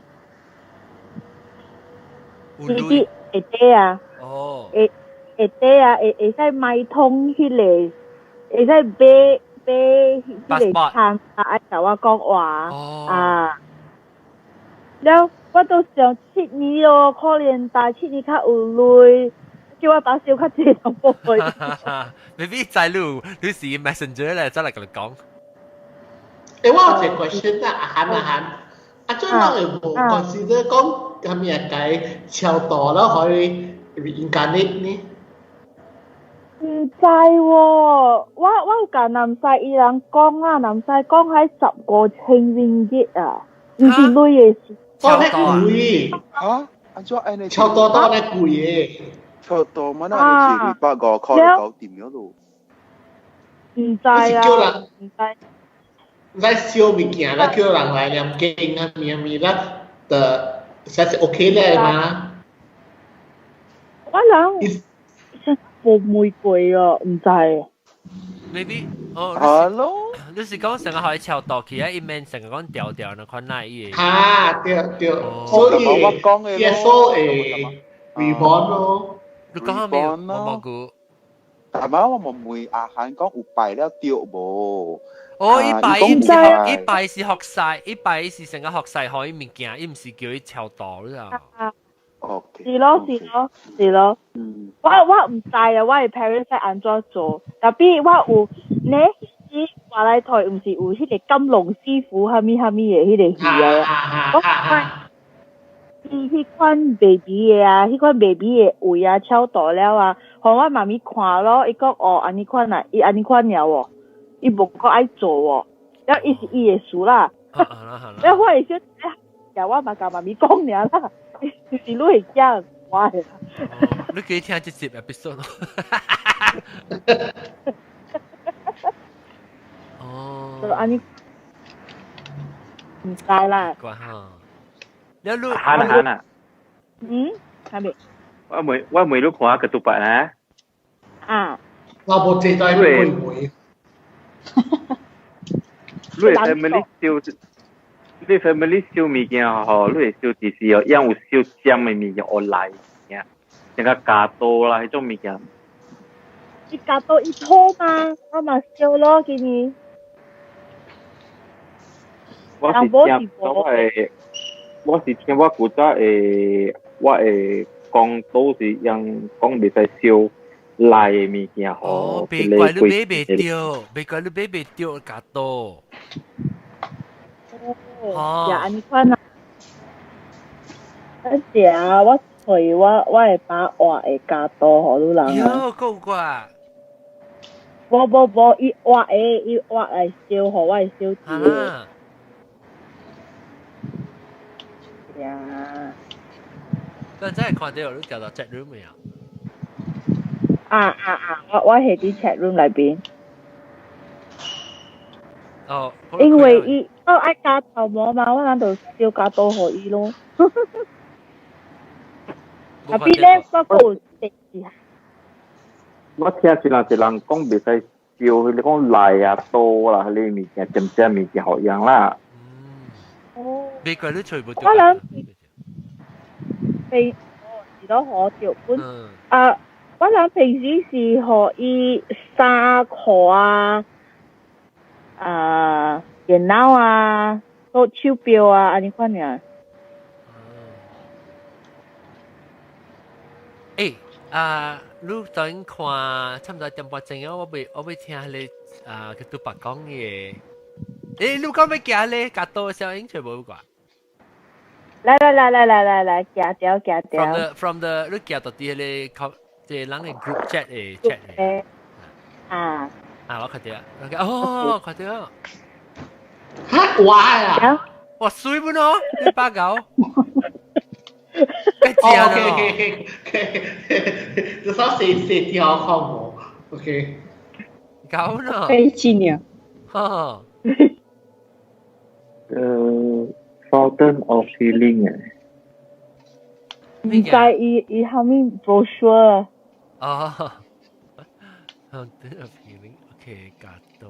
有鐳會底啊。哦。會會底啊，會會使買通彼個，會使買買彼個餐啊，愛共我講話啊。了，我都想7年咯，可憐大7年較有鐳，叫我爸燒較濟淡薄。 Maybe 知你你是 messenger 咧，再來共你講。欸，我有一個 question 啊，阿韓阿韓，啊，做人會無 consider 講啥物啊，共超度了可以 reincarnate 呢？毋知喎，我我有共南西伊人講啊，南西講喺15,000 ringgit 啊，毋是鐳的事。哦，那貴嚇？按怎按呢？超多到那貴的。超多嘛？那是250塊就搞掂了咯。毋知啊，毋知。唔使燒物件啦，叫人來念經啊，咩咩啦，就實是 OK 咧嘛。我諗無玫瑰哦，毋知。 Maybe 哦。 Hello。你是講成個可以超度起啊？伊免成個講調調那款那伊。啊，對對，所以我講的耶穌會 reborn 咯。你講咩？我冇估。但係我冇問阿韓講有拜了對無？哦，伊拜伊毋是伊拜是學晒，伊拜是成個學晒可以物件，伊毋是叫伊超度啦。 OK。是咯是咯是咯。我我毋知啊，我的 parents 愛按怎做，tapi 我有呢彼時我來台毋是有彼個金龍師傅啥物啥物的彼個戲啊，我看伊彼款賣米的啊，彼款賣米的位啊，超度了啊，予我媽咪看咯，伊講哦，按呢款啊，伊按呢款爾哦，伊無閣愛做哦，了伊是伊的事啦。了我會小弟，我嘛共媽咪講爾啦，就是你會講。我的。你記聽這集 episode 咯。哦。就按呢，毋知啦。關哈。你你。喊啊喊啊！嗯，係咪？我問你看個獨白啊。啊。我無這代會會。你 family 燒，你 family 燒物件吼，你會燒就是哦，樣有燒尖的物件學來物件，像個加刀啦，彼種物件。伊加刀伊套嘛，我嘛燒咯，今年。我是聽我會，我是聽我古早會，我會講都是用講袂使燒來的物件吼。哦，別怪你買袂著，別怪你買袂著加刀。哦，也按呢款啊。啊是啊，我揣我會把活的加刀予你人。喲，夠啩？無無無，伊活的，伊活來燒予我的小弟。呀！但真係看到你掉到 chat room 未啊？啊啊啊！我係佇 chat room 內邊。哦。因為伊我愛加頭毛嘛，我人就燒加刀予伊咯。啊，比咧我閣有第二。我聽一人一人講袂使燒，彼個講來啊刀啦，彼個物件，尖尖物件予用啦。哦。別怪你揣無著。我諗平是都可著本啊！我諗平時是予伊衫褲啊、啊電腦啊、做手錶啊，按呢款爾。欸啊！你等看差毋多1點半鐘啊！我欲聽彼個啊，佢拄白講嘅。欸，你講欲行咧，加多小英全部掛。來來來來來來來，行掉行掉。 From the 你行到佇彼個這人的 group chat 的 chat 的。啊。啊，我看到，哦，看到。哈，我啊！哇，水本哦，你八九。哦，OK OK OK，至少四四條看無，OK。搞呢？飛機呢？哈。Fountain of Healing 誒。毋知伊伊後面 brochure。哦。Fountain of Healing，OK，加多。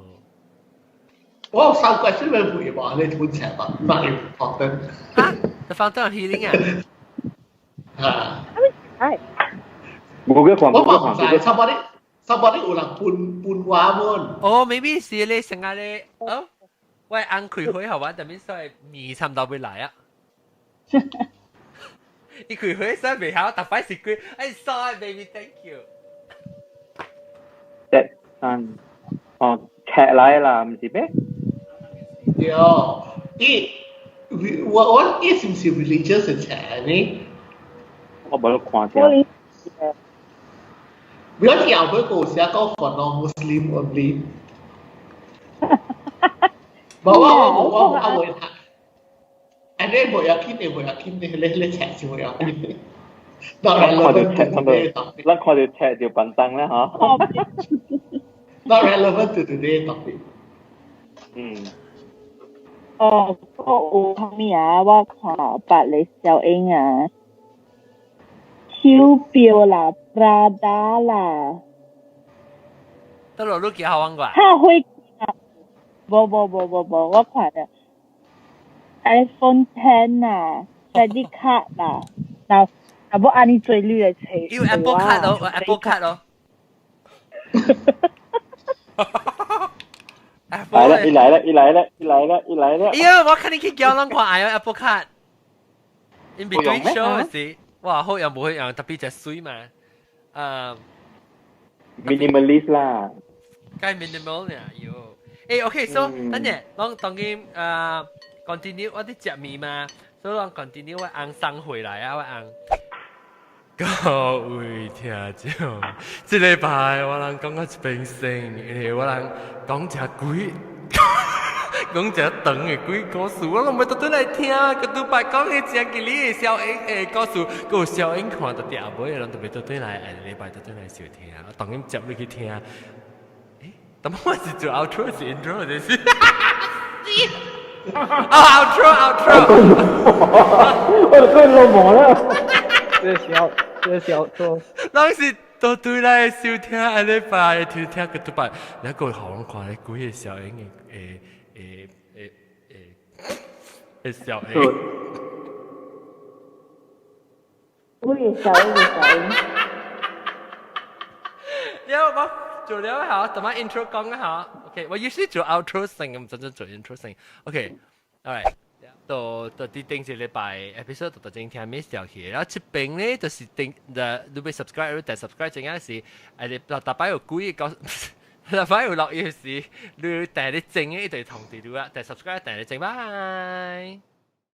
我有三個專門回話你本冊吧，唔係 Fountain。哈？The Fountain of Healing 啊？啊。係。冇嘅看，我嘛毋知，差不多差不多有人搬搬話本。哦，maybe 是你成日咧，哦。喂，翁開會係嘛？特別所以面差唔多會來啊！伊開會所以袂曉，逐擺是幾？哎，sorry baby，thank you。一、三，哦，劇來啦，毋是咩？對，伊我伊是毋是 religious 的冊呢？我無看過。不要聽後尾個寫講 for non-Muslim only。無我我我我我袂讀，安尼無要緊的，無要緊的，你你冊是無要緊的。咱看著冊，咱看著冊就便當啦，嗬。 Not relevant to today topic。嗯。哦，我有啥物啊？我看別个小英啊，手錶啦，Prada 啦。得落你幾好玩過？哈會。無無無無無，我看著 iPhone 10 啊，credit card 啦，若若無按呢濟你來揣。有 Apple Card 咯，Apple Card 咯。來了，一來了，一來了，一來了，一來了。哎呀，我看你去叫人看，哎呀 Apple Card。In between show 時，哇，好用無好用，特別隻水嘛。 Minimalist 啦。該 minimal 呢，喲。誒，OK，so 等陣，攏當今continue 我佇食麵嘛，所以攏 continue 我翁送回來啊，我翁。各位聽眾，這禮拜我人講到一邊先，因為我人講誠鬼，講一長的鬼故事，我攏欲倒轉來聽。閣拄擺講的真吉利的小英的故事，閣有小英看到伫後尾，攏特別倒轉來，下禮拜倒轉來收聽。我當然接入去聽。欸，但我是做 outro 是 intro 就是？哦，outro outro。我就講老無啦。這是小，這是 outro。攏是倒轉來收聽，下禮拜聽聽閣拄擺，你個予我看咧幾个小英的誒誒誒誒誒小英。幾个小英的小英。了我做了下，同埋 intro 講一下。OK，我 usually 做 outro 先，毋真正做 intro 先。OK，alright。到到佇頂一禮拜 episode 就正聽 miss 掉去，然後這邊咧就是頂，你欲 subscribe，你訂 subscribe 正係是，你逐擺有幾個，逐擺有落雨時，你訂你正嘅一對通知你啊，訂 subscribe 訂你正，拜。